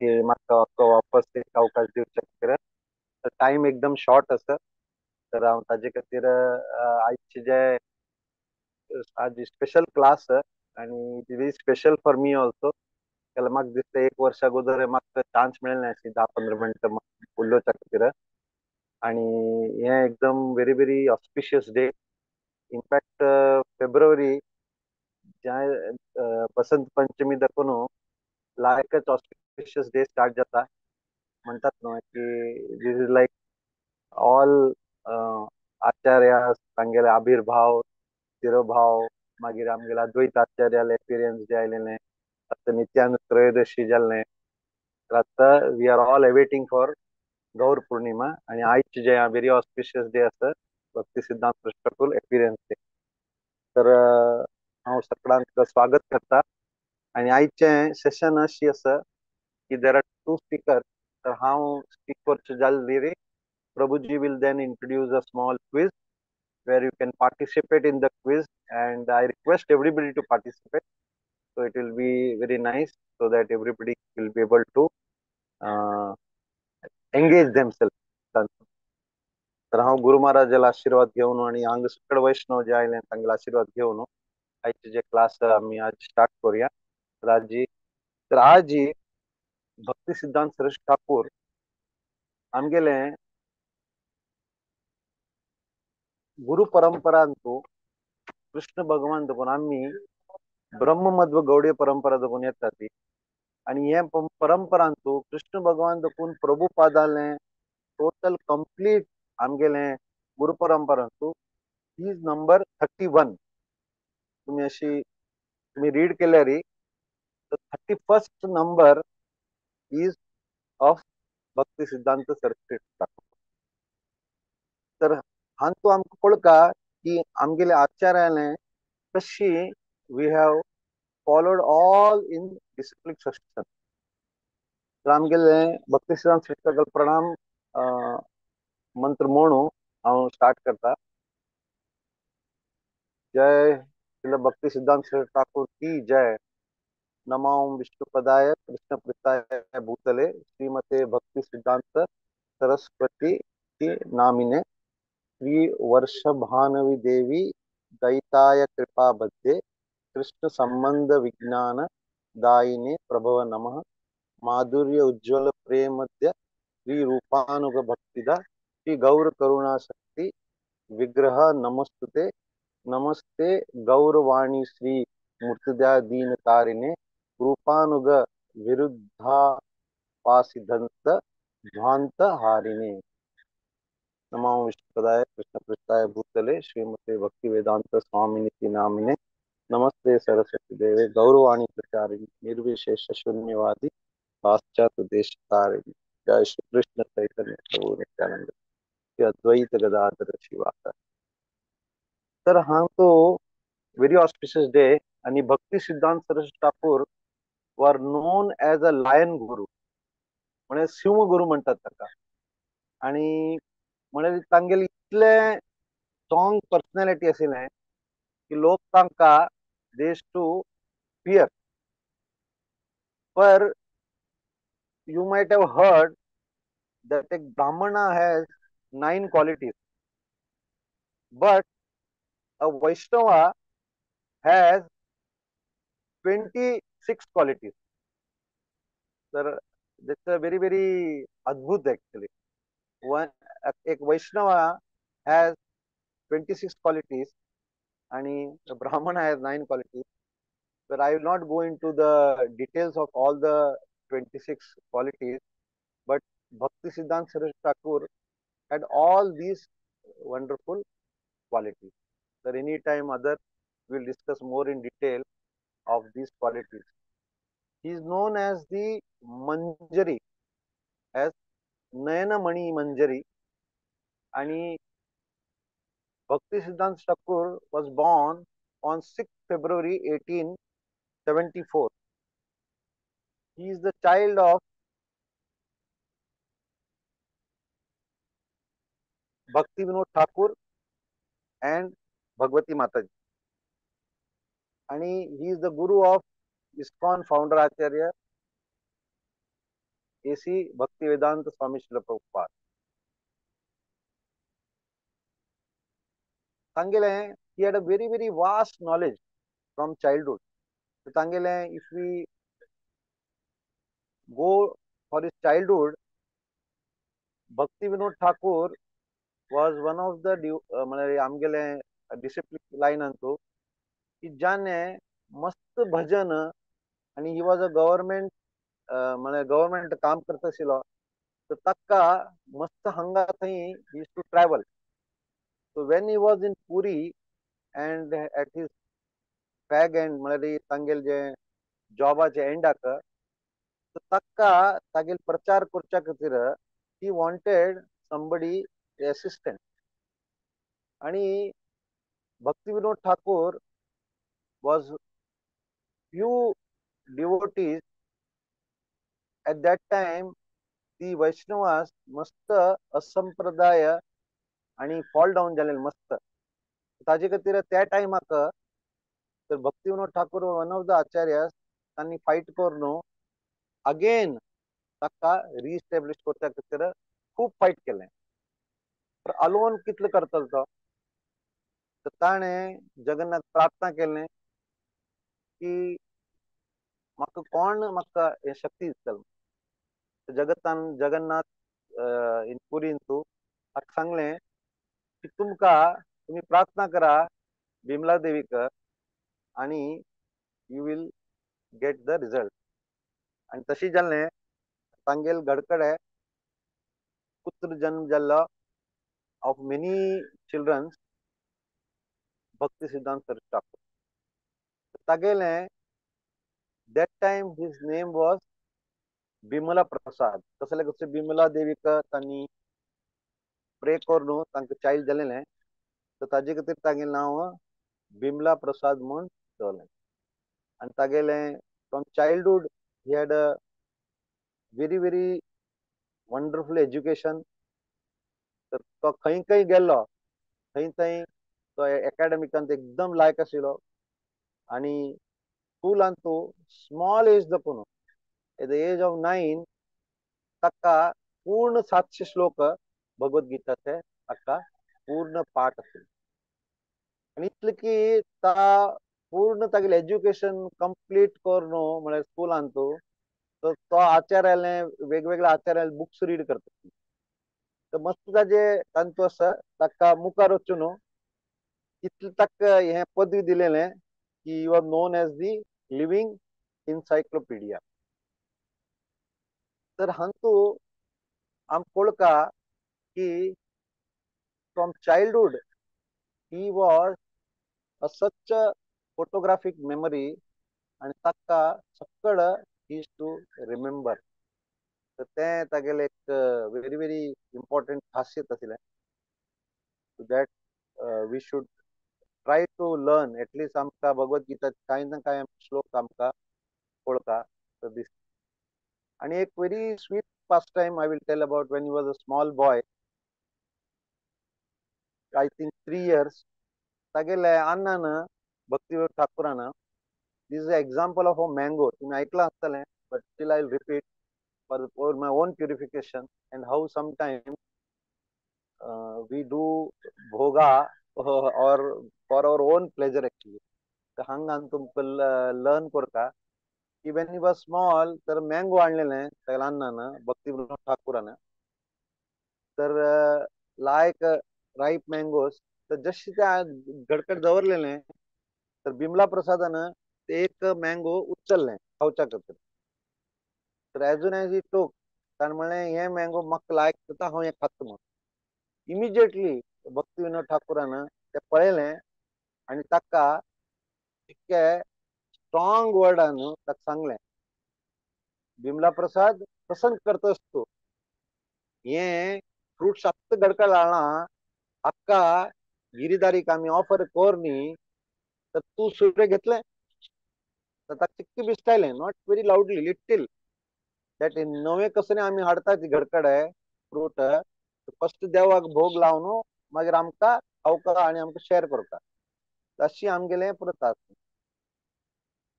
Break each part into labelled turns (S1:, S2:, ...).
S1: की म्हाका वापस एक अवकाश दिवचे खातीर. तर टायम एकदम शॉर्ट आसा, तर हांव ताजे खातीर आयचे जे आज स्पेशल क्लास आनी it is special for me also. कारण म्हाका दिसता एक वर्सा अगोदर म्हाका चान्स मेळ्ळें ना 10-15 मिनटां उलोवच्या खातीर. आनी हें एकदम very very auspicious day. In fact February ज्या बसंत पंचमी दाखोवन लायकच ऑस्पिशियस डे स्टार्ट जाता म्हणटात न्हय की these is like all आचार्य तांगेले आविर्भाव तिरोभाव, मागीर आमगेले अद्वैत आचार्याले एपिरियन्स जे आयलेले, आतां नित्यानंद त्रयोदशी जाल्लें. तर आतां we are all awaiting for Gaur Purnima. आनी आयचे जे व्हेरी ऑस्पिशियस डे आसा भक्ती सिद्धांत ठाकूर एपिरियन्स डे. तर हांव सगळ्यांक स्वागत करता. आनी आयचें सेशन अशी आसा की there are to speaker. तर हांव स्पीक करचें जालें रे Prabhuji will then introduce a small quiz where you can participate in the quiz, and I request everybody to participate. So it will be very nice so that everybody will be able to engage themselves. तर हांव गुरु महाराजाला आशीर्वाद घेवन आनी हांगा सगळे वैष्णव जे आयले तांगेले आशीर्वाद घेवन आयचे जे क्लास आमी आज स्टार्ट करूया. तर आज भक्ती सिद्धांत सरस्वती ठाकूर आमगेले गुरु परंपरांतू कृष्ण भगवान देखून आमी ब्रह्ममध्व गौडीय परंपरा देखून येता ती. आनी हे परंपरांतू कृष्ण भगवान देखून प्रभुपादाले टोटल कंप्लीट आमगेले गुरु परंपरांतू is number 31. तुमी अशी तुमी रीड केल्यार तर 31st number is of Bhakti Siddhanta Saraswati Thakur. तर हांतू आमकां कळटा की आमगेले आचार्याले कशी we have followed all in disciplic succession. तर आमगेले भक्ती सिद्धांत सरस्वती ठाकूर प्रणाम मंत्र म्हणू हांव स्टार्ट करता. जय श्रील भक्ती सिद्धांत सरस्वती ठाकूर की जय. नमो विष्णुपदाय कृष्ण पृष्ठाय भूतले श्रीमते भक्ती सिद्धांत सरस्वती की नामिने श्री वर्षभानवी देवी दयिताय कृपा बद्धे कृष्ण संबंध विज्ञान दायिने प्रभव नमः. माधुर्य उज्ज्वल प्रेमद्य श्री रूपानुग भक्तिदा श्री गौर करुणा शक्ति विग्रह नमस्तुते. नमस्ते गौरवाणी श्री मूर्तिदा दीन तारिणे रूपानुग विरुद्धापासिधंत ध्वांत हारिणे. नमो विष्णुपदाय कृष्ण पृष्ठाय भूतले श्रीमते भक्ति वेदांत स्वामिनिति नामिने. नमस्ते सरस्वती देवे गौरवाणी प्रचारिणी निर्विशेष शून्यवादी पाश्चात्य देश तारिणी. जय श्री कृष्ण चैतन्य प्रभु नित्यानंद श्री अद्वैत गदाधर शिवाय. तर हा तो व्हेरी ऑस्पिशियस डे. आणि Bhakti Siddhanta Saraswati Thakur were known as a lion guru, म्हणजे सिंह गुरु म्हणतात ताका. आणि म्हणजे तांगेले इतले स्ट्रॉंग पर्सनॅलिटी आशिल्लें की लोक तांकां they used to fear. Per you might have heard that a Brahmana has 9 qualities, but a Vaishnava has 26 qualities. तर that's a very very अद्भुत actually. One एक वैष्णवा has 26 qualities आणि ब्राह्मण has 9 qualities. But I will not go into the details of all the 26 qualities, but Bhakti Siddhanta Saraswati Thakur had all these wonderful qualities. So any time other we will discuss more in detail of these qualities. He is known as the Manjari, as Nayanamani Manjari. And Bhakti Siddhanta Thakur was born on 6th February 1874. He is the child of Bhakti Vinod Thakur and Bhagwati Mataji. And he is the guru of ISKCON founder Acharya A C Bhaktivedanta Swami Srila Prabhupada. तांगेलें he had a very very vast knowledge from childhood. तांगेलें if we go for his childhood, Bhakti Vinod Thakur was one of the म्हळ्यार आमगेले discipline लायनांतू की ज्याने मस्त भजन आनी he was a government म्हळ्यार government काम करता आशिल्लो, तर ताका मस्त हांगा थंय use to travel. So when he was in Puri and at his fag end म्हळ्यार तांगेले जे जॉबाचे एंडाक, तर ताका तागेल प्रचार करच्या खातीर he wanted somebody assistant. आणि Bhakti Vinod Thakur was few devotees at that time. The Vaishnavas मस्त असंप्रदाय आणि फॉल डावन जालेले मस्त. ताजे खातीर त्या टायमाक तर Bhakti Vinod Thakur one of the acharyas तांणी फायट करून अगेन ताका रिस्टॅब्लिश करच्या खातीर खूब फायट केलें. तर अलोन कितलो करतलो तो, तर ताणें जगन्नाथ प्रार्थना केलें की म्हाका कोण म्हाका हें शक्ती दितलो. जगतान जगन्नाथ इन पुरीन तूं ताका सांगलें की तुमकां तुमी प्रार्थना करा बिमला देवीक आनी you will get the result. आनी तशें जालें, तांगेल घडकडे पुत्र जन्म जाल्लो of many childrens Bhakti Siddhanta Saraswati Thakur. तागेलें that time his name was Bimala Prasad. कसले कशें बिमला देवीक तांणी प्रे करून तांकां चायल्ड जालेलें, तर ताजे खातीर तागेलें नांव बिमला प्रसाद म्हूण दवरलें. आनी तागेलें from childhood he had a very very wonderful education. तर तो खंय खंय गेल्लो थंय थंय तो एकाडेमिकांत एकदम लायक आशिल्लो. आनी स्कुलांत तो स्मॉल एज दाखोवन at the age of 9 ताका पूर्ण 700 श्लोक भगवद्गीताचे ताका पूर्ण पाठ आशिल्ले. आनी इतलें की ता पूर्ण तागेलें एज्युकेशन कंप्लीट करून म्हळ्यार स्कुलांत तर तो आचार्याले वेगवेगळे आचार्याले बुक्स रीड करता. तर मस्त ताजे तांतू आसा ताका मुखार वचून इतलें ताका हें पदवी दिलेलें की you are known as the living encyclopedia. तर हांतू आमकां कळटा की from childhood he was a such a photographic memory आनी ताका सकळ he is to remember. तर तें तागेलें एक व्हेरी व्हेरी इम्पॉर्टंट खासियत आशिल्लें. That we should try to learn at least आमकां भगवद्गीता कांय ना कांय श्लोक आमकां कळटा. तर दीस आनी एक very sweet pastime I will tell about when he was a small boy, I think 3 years. तागेले अण्णान Bhaktivinod ठाकूरान, this is example of a mango, तुमी आयकलां आसतलें, but still I will repeat for my own purification and how sometime we do bhoga or for our own pleasure actually. तर हांगा तुमकां learn करता की when he was small तर mango आणलेलें तागेल्या अण्णान भक्तिविनोद ठाकूरान, तर लायक राईप मँगोज, तर जशें ते घडकड दवरलेलें तर बिमला प्रसादान ते एक मँगो उचललें खावच्या खातीर. तर as soon as he took ताणें म्हणलें हें मँगो म्हाका लायक जाता, हांव हें खाता म्हूण. इमिजिएटली भक्ती विनोद ठाकूरान तें पळयलें आनी ताका इतके स्ट्रॉंग वर्डान ताका सांगलें, बिमला प्रसाद प्रसन्न करतस तूं, हें फ्रुट्स आत्तां घडकड हाडलां, हाका गिरिधारीक आमी ऑफर कर न्ही, तर तूं सुरे घेतलें. तर ताका चिक्की बिस्टायलें, not very loudly, little, that नवें कसलें आमी हाडटा ती घडकडे फ्रूट, फस्ट देवाक भोग लावन मागीर आमकां खावका आनी आमकां शेअर करता, अशी आमगेलें प्रथा आसा.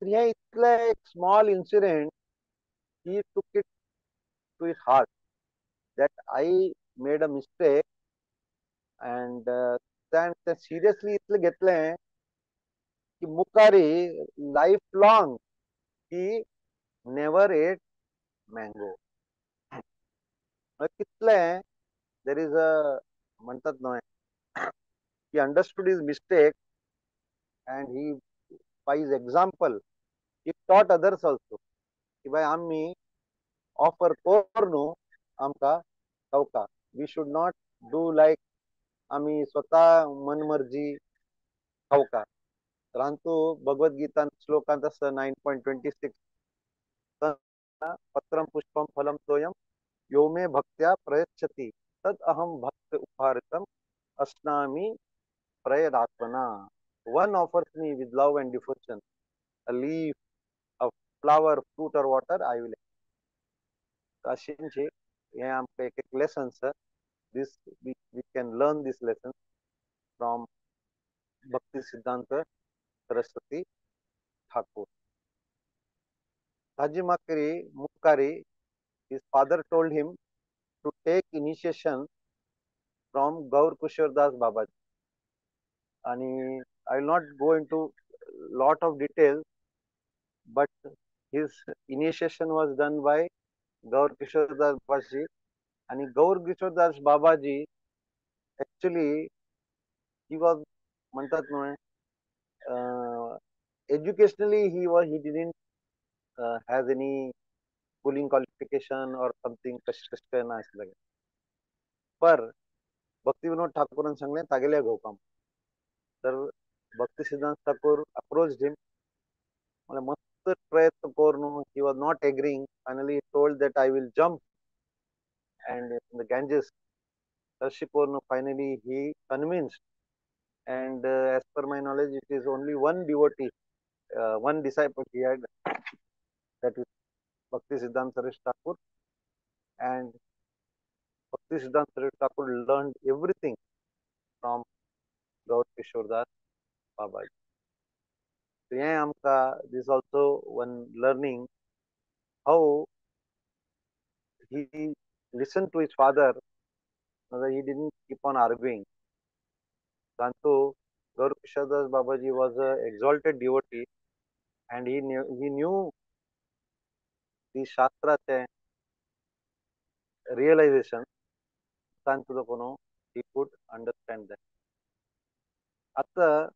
S1: तर हें इतलें एक small incident he took it to his heart that I made a mistake and तें सिरियसली इतलें घेतलें की मुखारी life long he never ate mango. कितलें there is a म्हणतात न्हय, he understood his mistake and he by his example he taught others also की बाय आमी ऑफर कर न्हू आमकां खावका, we should not do like आमी स्वता मनमर्जी खावका. परंतु भगवद्गीतान श्लोकांत आसा 9.26, पत्रम पुष्पम फलम तोयम यो मे भक्त्या प्रयच्छति तद अहम भक्त उपहारितम अस्नामि प्रयदात्मना. One offers me with love and devotion a leaf, a flower, fruit or water, I will. अशेंचे हे आमकां एक एक lessons, this we can learn this lesson from Bhakti Siddhanta Saraswati Thakur. Tajimakari Mukhari, his father told him to take initiation from Gaur Kishore Das Babaji. And I will not go into lot of details, but his initiation was done by Gaur Kishore Das Babaji. And Gaur Kishore Das Babaji, actually, he was, म्हणतात न्हय, educationally he didn't has any schooling qualification or something कशें ना आसलें. पर भक्ती विनोद ठाकूरान सांगलें तागेल्या घोवकाम. तर भक्ती सिद्धांत Thakur approach हिम, म्हळ्यार मस्त प्रयत्न कर न्हू, he was not agreeing. Finally told that I will jump and in the Ganges. तशें करून finally he convinced. And as per my knowledge, it is only one devotee, one disciple he had, that is Bhakti Siddhanta Saraswati Thakur. And Bhakti Siddhanta Saraswati Thakur learned everything from Gaur Kishore Das Babaji. So, हें आमकां this also one learning how he listened to his father, he didn't keep on arguing. Tanto Gaur Kishore Das Babaji was an exalted devotee and he knew the Shastrache realization. Tanto kono he could understand that. Atta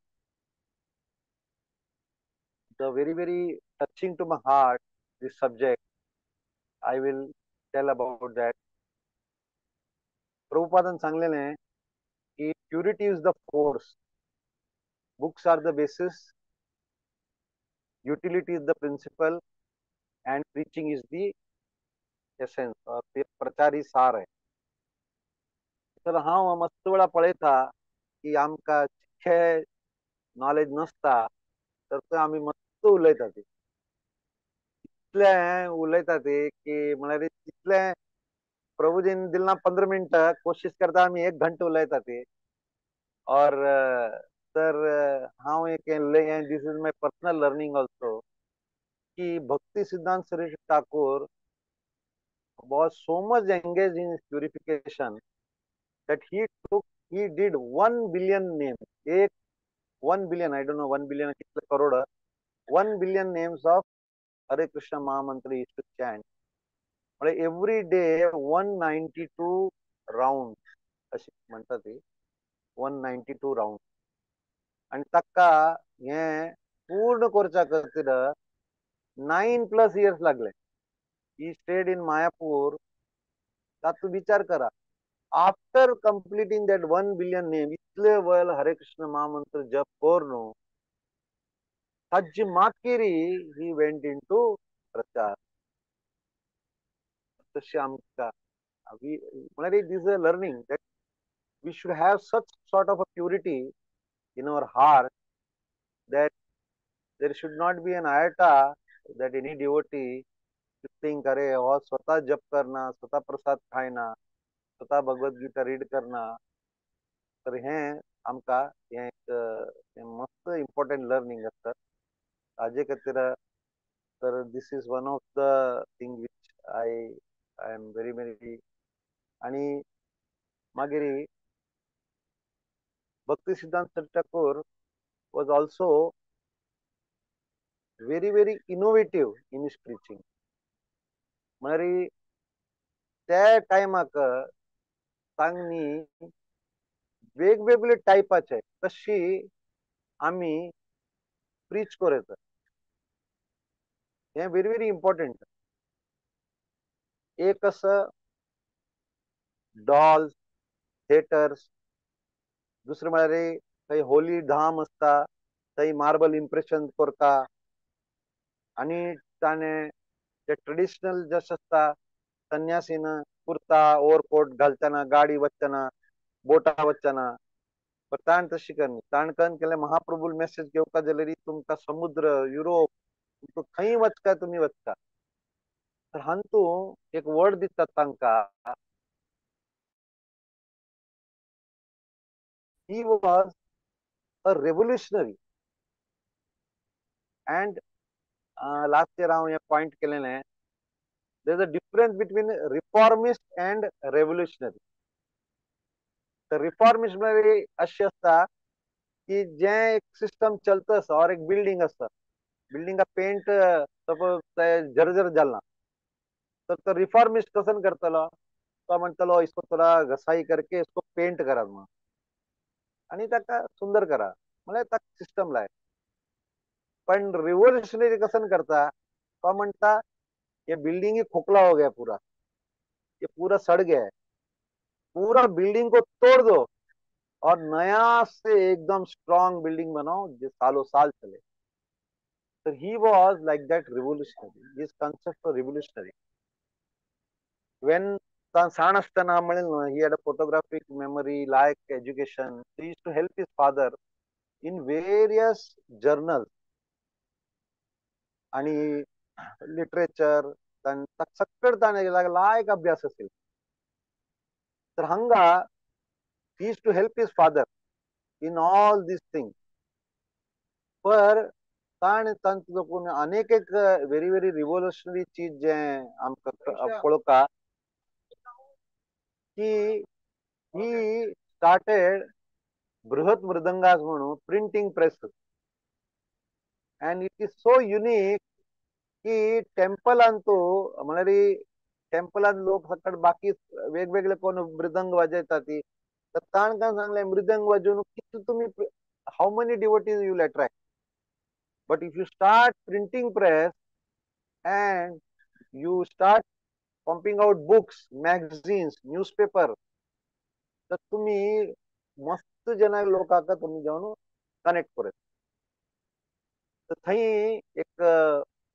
S1: the very very touching to my heart this subject, I will tell about that. Prabhupadan सांगलेले की purity is the force, books are the basis, utility is the principle and preaching is the essence. प्रचार ही सार आहे. तर हांव मस्त वेळा पळयता की आमकां जितकें नॉलेज नसता तर ते आमी मस्त उलयता, ते इतलें उलयता ते की म्हळ्यार इतलें प्रभुजीन दिलना 15 मिनटां, कोशिश करता आमी 1 घंटो उलयता ते. और तर हांव एक this is my personal learning also की Bhakti Siddhanta Saraswati Thakur was so much engaged in his purification that he did 1 billion names, 1 billion, I don't know 1 billion कितले crore, 1 billion names of Hare Krishna Mahamantra he used to chant. म्हणजे every day 192 round अशें म्हणटा ती, 192 round. आनी ताका हें पूर्ण करच्या खातीर 9+ इयर्स लागले. He stayed in Mayapur. तातूंत विचार करा, after completing that 1 billion name, इतले वेळ हरे कृष्ण महामंत्र जप करून ताजी मागीर he went into प्रचार. तशें आमकां म्हळ्यार this a learning that we should have such sort of a purity in our heart that there should not be an iota that any devotee should think, अरे हो स्वतः जप करना, स्वतः प्रसाद खायना, स्वतः भगवद्गीता रीड करना. तर हें आमकां हें एक मस्त इम्पॉर्टंट लर्निंग आसता ताजे खातीर. तर this is one of the thing which I am म्हणल्यार आनी मागीर Bhakti Siddhanta Thakur was also very very innovative in his preaching. म्हळ्यार त्या टायमाक तांणी वेगवेगळे टायपाचे कशी आमी प्रीच करता हें व्हेरी व्हेरी इम्पॉर्टंट. एक आसा डॉल्स थिएटर्स, दुसरें म्हळ्यार थंय होली धाम आसता थंय मार्बल इम्प्रेशन करता आनी ताणें ते ट्रेडिशनल जशें आसता संन्यासीन कुर्ता ओवरकोट घालतना गाडी वचना बोटा वचना, पण ताण तशी करनी. ताण कन केलें महाप्रभू मेसेज घेवका जाल्यार तुमकां समुद्र युरोप तुमकां खंय वचका तुमी वचता. तर हांतू एक वर्ड दितात तांकां, he was a revolutionary. And last year हांव हें पॉयंट केलेलें, there is a difference between reformist and revolutionary. तर रिफॉर्मिस्ट म्हळ्यार अशें आसता की जें एक सिस्टम चलता आसा और एक बिल्डींग आसता, बिल्डिंगा पेंट सपोज ते जर्जर जाला तर तो रिफॉर्मिस्ट कसन करतलो, तो म्हणटलो इसको थोडा घसाई करके इसको पेंट करात म्हणून आनी ताका सुंदर करा म्हळ्यार ताका सिस्टम लाय. पण रिव्होल्युशनरी कसन करता, तो म्हणटा ये बिल्डिंग ही खोखला हो गया पूरा, ये पूरा सड़ गया है, पूरा बिल्डिंग को तोड़ दो और नया से एकदम स्ट्रांग बिल्डिंग बनाओ जो सालों साल चले. तर he was like that revolutionary, his concept for revolutionary. When सान आसतना म्हणलें न्हू, he had a photographic memory like education, he used to help his father in various journals आणि लिटरेचर, सगळं ताणें लायक अभ्यास असेल. तर हांगा he used to help his father in all these things. पर ताणें तांचो कोण अनेक एक व्हेरी व्हेरी रिव्होल्युशनरी चीज जें आमकां पळोवपा की he started बृहत मृदंगास म्हणून printing press, and it is so unique की टेम्पलान तो म्हळ्यार टेम्पलान लोक सकट बाकी वेगवेगळे कोण मृदंग वाजयतात ती, तर ताण काय सांगलें मृदंग वाजोवन कितले तुमी how many devotees you will attract, but if you start printing press and you start pumping out books, magazines, newspaper, तर तुम्ही मस्त जना लोकांक तुम्ही जावन कनेक्ट करत. तर थंय एक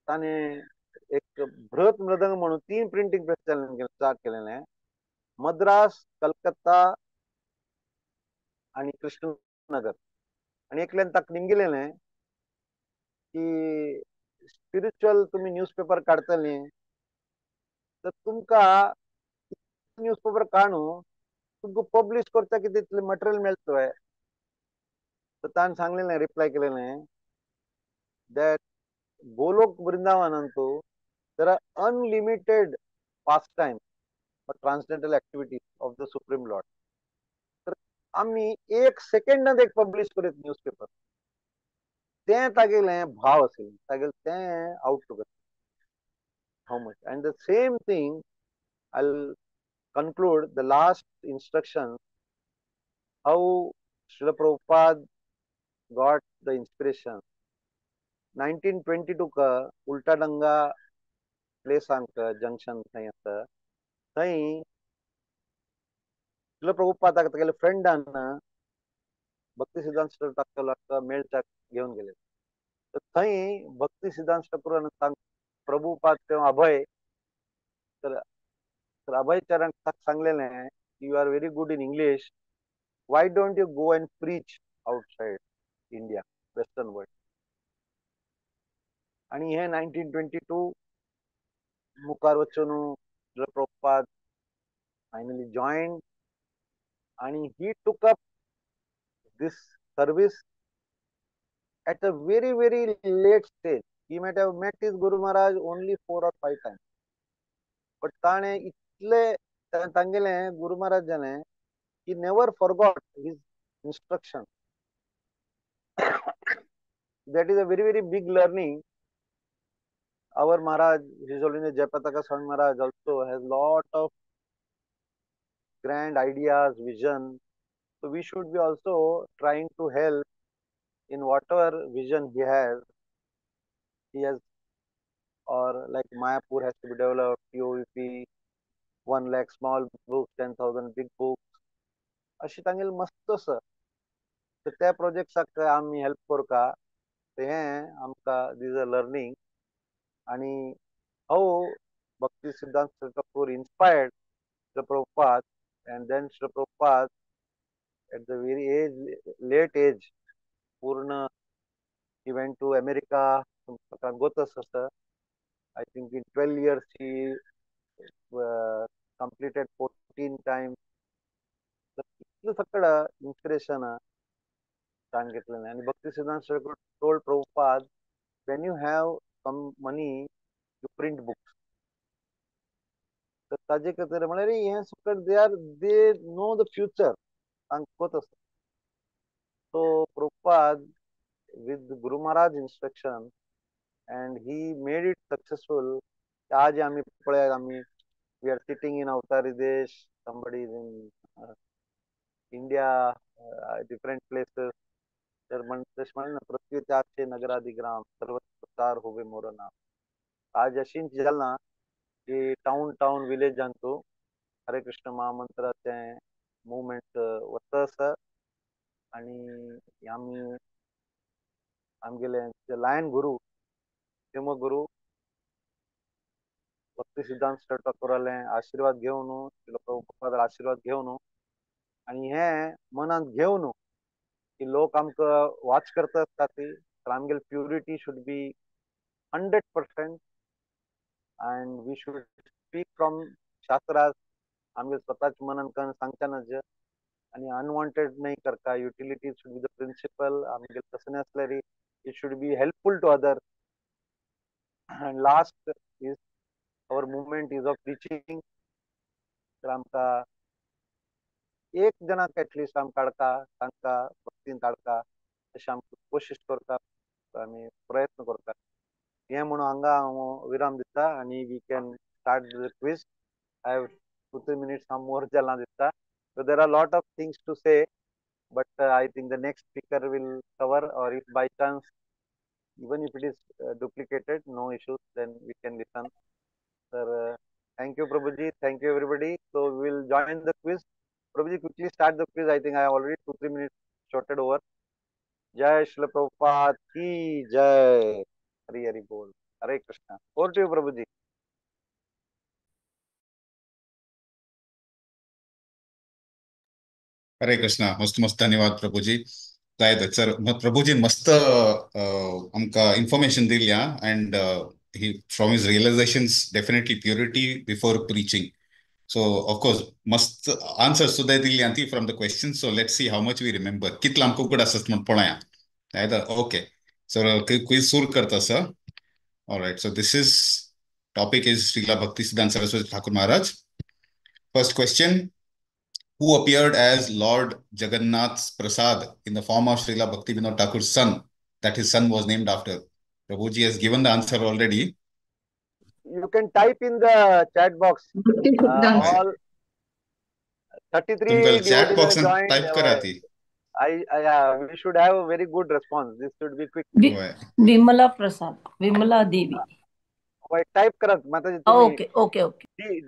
S1: ताणें एक बृहत मृदंग म्हणून 3 प्रिंटींग प्रेस स्टार्ट केलेलें, मद्रास, कलकत्ता आनी कृष्णनगर. आनी एकल्यान ताका निमगिलेलें की स्पिरिच्युअल तुमी न्यूजपेपर काडटलीं तर तुमकां न्यूजपेपर काडून तुमकां पब्लिश करता कितें तितलें मटेरियल मेळटलें. तर ताणें सांगलेलें, रिप्लाय केलेलें that Golok वृंदावनांतु there are unlimited pastime or transcendental activities of the Supreme Lord. तर आमी एक सेकंडांत एक पब्लिश करीत न्यूजपेपर, तें तागेलें भाव आशिल्लें, तागेलें तें आउटलूक आशिल्लें. How much. And the same thing, I'll conclude the last instruction, how Srila Prabhupada got the inspiration. 1922 का उल्टाडंगा प्लेस आंक जंक्शन थंय आसा, थंय श्रील प्रभुपादाक तागेले फ्रेंडान भक्ती सिद्धांत ठाकूराक मेळचाक घेवन गेले. तर थंय भक्ती सिद्धांत ठाकूरान प्रभुपाद तेव्हा अभय, तर अभय चरण सांगलेलें, you are very good in English, why don't you go and preach outside India, western world. आणि हे 1922 मुखार वचून श्रील प्रभुपाद फायनली जॉईन आणि he took up this service at a very very late stage. He might have met his Guru Maharaj only 4 or 5 times, but ताणें इतले तांगेले गुरु महाराजाने he never forgot his instruction. That is a very very big learning. Our Maharaj, His Holiness Jayapataka Swami Maharaj also has lot of grand ideas, vision. So we should be also trying to help in whatever vision he has. He has, or like Mayapur has to be developed, TOVP, 1 lakh small books, 10,000 big books. अशी तांगेले मस्त आसा. तर त्या प्रोजेक्ट्साक आमी help करता. हें आमकां these a learning. आणि how Bhakti Siddhanta Thakur inspired Srila Prabhupada, and then Srila Prabhupada at the very age, late age, पूर्ण he went to America, गोतस आसा. I think in 12 years he completed 14 times. इतलें सगळं inspiration ताण घेतलें. आनी Bhakti Siddhanta Thakur told Prabhupada, when you have some money, you print books. तर ताजे खातीर म्हळ्यार हें सगळें they are, they know the future, तांकां कोत आसा. So Prabhupada with Guru Maharaj instruction and he made it successful. आज आमी पळयात, आमी we are sitting in Avatari Desh, somebody is in India, different places. तर म्हण तशें म्हणलें ना, पृथ्वी त्याचे नगराधिग्राम सर्वत्र होवे मोर नाम. आज अशीच जालां की टावन टावन विलेजांतू हरे कृष्ण महामंत्राचें मुवमेंट वता आसा. आनी आमी आमगेले लायन गुरू, सिंह गुरू भक्ती सिद्धांत ठाकूराले आशिर्वाद घेवन, श्रील प्रभुपादाचे आशिर्वाद घेवन आनी हें मनांत घेवन की लोक आमकां वॉच करता आसता ती, तर आमगेली purity should be 100% and we should speak from shastras. आमगे स्वताच मनन करून सांगता ना, आनी अनवॉन्टेड नाही करता. Utility should be the principle. आमगे तशें नासल्यार it should be helpful to other. And last is our movement is of preaching. तर आमकां एक जणाक एटलिस्ट आमकां हाडटा, तांकां भक्तीन हाडटा, तशें आमकां कोशिश करता, आमी प्रयत्न करता. हें म्हणून हांगा हांव विराम दिता आनी we can start the quiz. I have 2-3 minutes हांव मोर जालां दिसता. So there are lot of things to say, but I think the next speaker will cover, or if by chance even if it is duplicated, no issues, then we can listen. Sir, thank you Prabhuji, thank you everybody. So we will join the quiz. Prabhuji, quickly start the quiz. I think I have already 2-3 minutes shorted over. Jai Srila Prabhupada ki jai. Hari Hari Bol. Hare Krishna. Over to you, Prabhuji.
S2: Hare Krishna. मस्त मस्त धन्यवाद प्रभुजी. जायत sir, प्रभुजी मस्त आमकां information दिल्या, and he from his realizations definitely purity before preaching. So of course मस्त answers सुद्दां दिल्ली ती from the question. So let's see how much we remember, कितलो आमकां उगड आसत म्हण पळोवया. जायत, ओके सर, क्विज सुरू करता sir. Alright, so this is topic is Srila Bhakti Siddhanta Saraswati Thakur Maharaj. First question, who appeared as Lord Jagannath's Prasad in the form of Srila Bhakti Vinod Thakur's son, that his son was named after? Prabhuji has given the answer already.
S1: You can type in the chat box. All 33
S2: chat box and type karati.
S1: I we should have a very good response. This should be quick.
S3: Vimala Prasad, Vimala Devi.
S1: Type karat Mataji.
S3: Okay, okay, okay.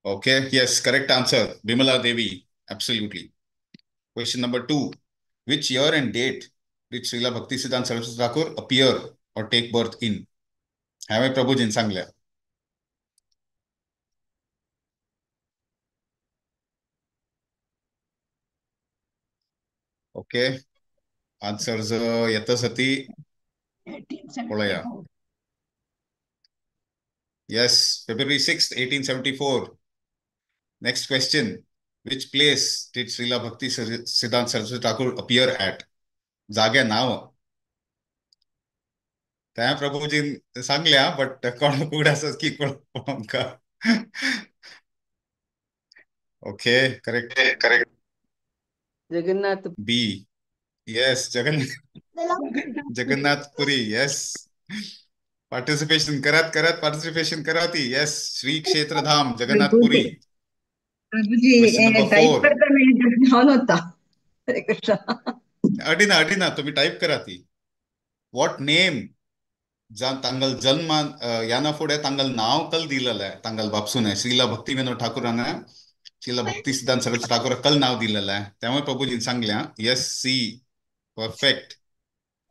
S2: Okay, yes, correct answer. Vimala Devi, absolutely. Question number 2. Which year and date did Srila Bhakti Siddhanta Saraswati Thakur appear or take birth in? Have Prabhuji सांगल्या. Okay, answers येता सती पळोवया. Yes, February 6th, 1874. Next question. Which place did Srila Bhakti Siddhanta Saraswati Thakur appear at? जाग्या नाव. त्या प्रभूजीन सांगल्या but कोण उगडास की कोण आमकां. Okay, correct.
S4: Correct.
S5: Jagannath
S2: B, yes, Jagannathpuri. Yes, participation करात करात, पार्टिसिपेशन करात. येस, श्री क्षेत्र धाम जगन्नाथपुरी.
S6: प्रभुजी,
S2: क्वेश्चन नंबर
S6: टाईप
S2: 4.
S6: करताना ऑन होता. हरे कृष्ण.
S2: अडिना अडिना, तुम्ही टाईप करा ती. What name तांगल जन्म याना फुडें तांगल नाव कल दिलेलं आहे तांगल बापसून आहे श्रीला भक्ती विनोद ठाकूरांना श्रीला भक्ती सिद्धांत सरस्वती ठाकूर कल नाव दिलेलं आहे, त्यामुळे प्रभूजींनी सांगल्या. Yes, C, perfect.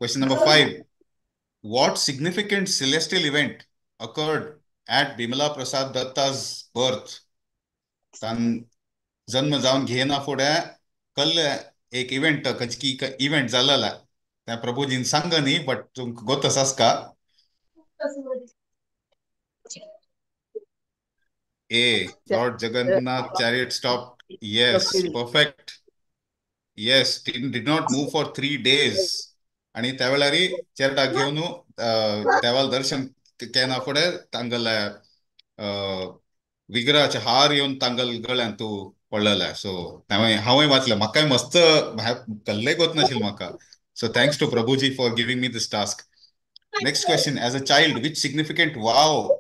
S2: Question number 5. What significant celestial event occurred at Bimala Prasad Datta's birth? जन्म जावन घेना फुडें कल एक इव्हेंट खंयची इव्हेंट जालेला त्या प्रभूजीन सांग न्ही, बट तुमकां गोत आसास का? A, Lord Jagannath chariot stop. Yes, perfect. Yes, did not move for 3 days. आणि त्यावेळारी चेरडा घेवन देवाल दर्शन केना फुडें तांगले विग्रहाचे हार येवन तांगल गळ्यान तूं पडलेले. सो हांवें वाचलें, म्हाकाय मस्त कल्लेक वत नाशिल्लें म्हाका. So thanks to Prabhuji for giving me this task. Next question, as a child which significant vow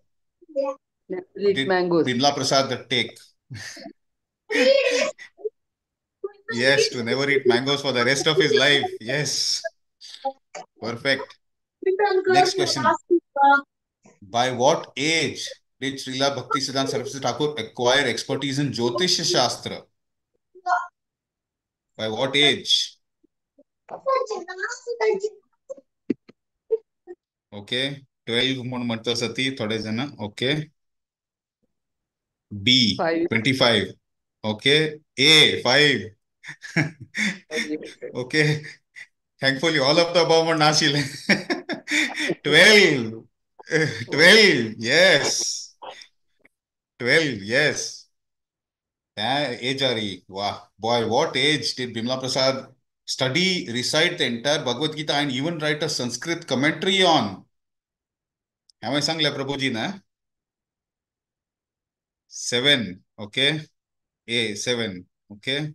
S2: did Bimala Prasad take? Yes, to never eat mangoes for the rest of his life. Yes, perfect. Next question, by what age did Srila Bhakti Siddhanta Saraswati Thakur acquire expertise in Jyotish Shastra? By what age? Okay, 12 म्हूण म्हणटा सती थोडे जण. Okay, B 25. Okay, A 5. Okay, thankfully all of the above म्हण नाशिल्लें. 12 12, yes, 12, yes. त्या एजारी वा boy, what age did Bimala Prasad study, recite the entire Bhagavad Gita and even write a Sanskrit commentary on? हांवें सांगलें प्रभुजीन. 7. Okay, A 7. Okay,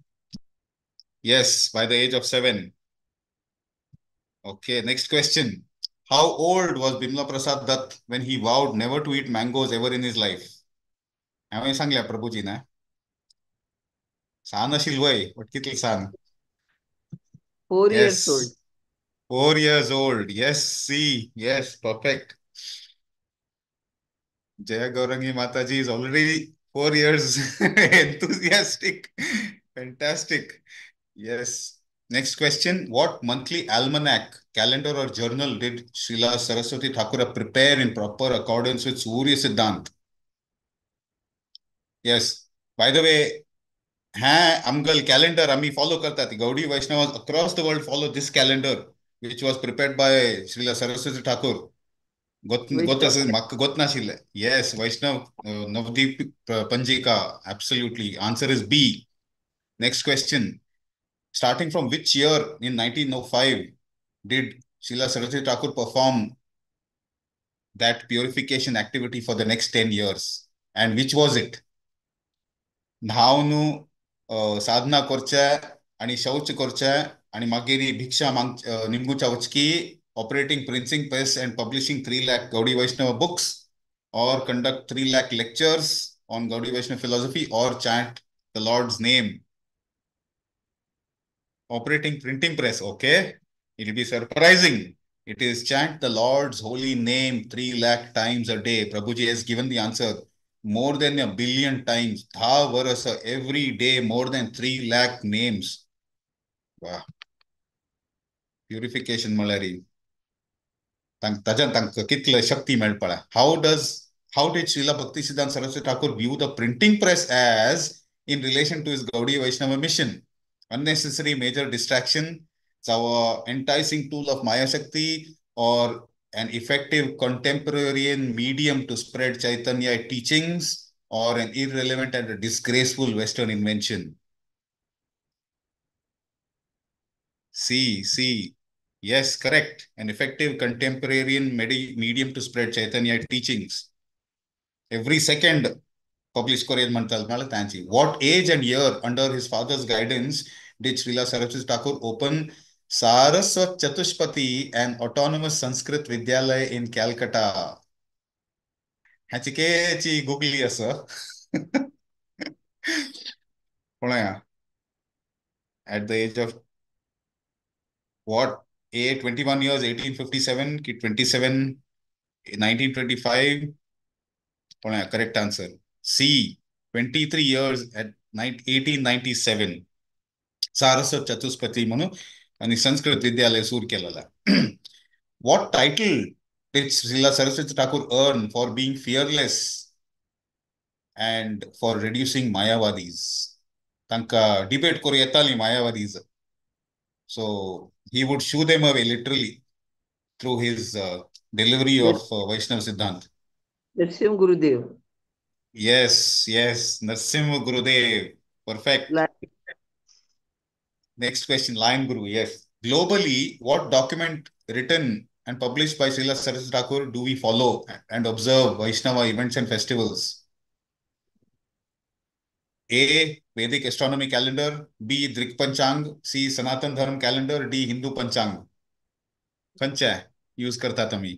S2: yes, by the age of 7. Okay, next question. How old was Bimala Prasad Dutt when he vowed never to eat mangoes ever in his life? हांवें सांगलें प्रभुजीन. सान आशिल्लें वय, but कितलें सान?
S5: 4 years old.
S2: 4 years old. Yes, C. Yes, perfect. Jaya Gaurangi Mataji is already 4 years enthusiastic. Fantastic. Yes. Next question. What monthly almanac, calendar or journal did Srila Saraswati Thakura prepare in proper accordance with Surya Siddhant? Yes. By the way, आमगल calendar आम्ही follow करतात. Gaudiya Vaishnavas across the world follow this calendar which was prepared by Srila Saraswati Thakur. गोत नाशिल्लें. Yes, Vaishnav Navdeep Panjika. Absolutely. Answer is B. Next question. Starting from which year in 1905 did Srila Saraswati Thakur perform that purification activity for the next 10 years? And which was it? न्हावनु साधना करचे आणि शौच करचे आणि मागीर भिक्षा निमगुच्या वचकी operating printing press and publishing 3 lakh Gaudiya Vaishnava books or conduct 3 lakh lectures on Gaudiya Vaishnava philosophy or chant the Lord's name. Operating printing press, okay. It will be surprising. It is chant the Lord's holy name 3 lakh times a day. Prabhuji has given the answer. More than 1 billion times. Dha varasa, every day more than 3 lakh names. Wow. Purification malari. ताज्यान तांकां कितले शक्ती मेळपा. How did Srila Bhakti Siddhanta Saraswati Thakur view the printing press as in relation to his Gaudiya Vaishnava mission? Unnecessary major distraction, जावं enticing tool of Maya Shakti, or an effective contemporary medium to spread Chaitanya teachings, or an irrelevant and a disgraceful Western invention? C, C. Yes, correct. An effective contemporary medium to spread Chaitanya teachings. Every second publish Korean Mantal Tanchi. What age and year under his father's guidance did Srila Saraswati Thakur open Saraswat Chatushpati, an autonomous Sanskrit Vidyalaya in Calcutta? ह्याची googly असं पळया. At the age of what? A 21 years 1857 ki 27 1925. पळया correct answer. C 23 years at 1897. Saraswat Chatushpati म्हणून आणि संस्कृत विद्यालय सुरू केलेला. What title did Srila Saraswati Thakur earn for being fearless and for reducing Mayavadis? तांकां debate करूं येताली Mayavadis. So he would shoo them away literally through his delivery of Vaishnava Siddhant.
S5: Narsimha Gurudev.
S2: Yes, yes, Narsimha Gurudev. Perfect. Next question, Lion Guru, yes. Globally, what document written and published by Srila Saraswati Thakur do we follow and observe Vaishnava events and festivals? A. Vedic Astronomy Calendar. B. Drik Panchang. C. Sanatan Dharma Calendar. D. Hindu Panchang. खंयचे use करतात आमी?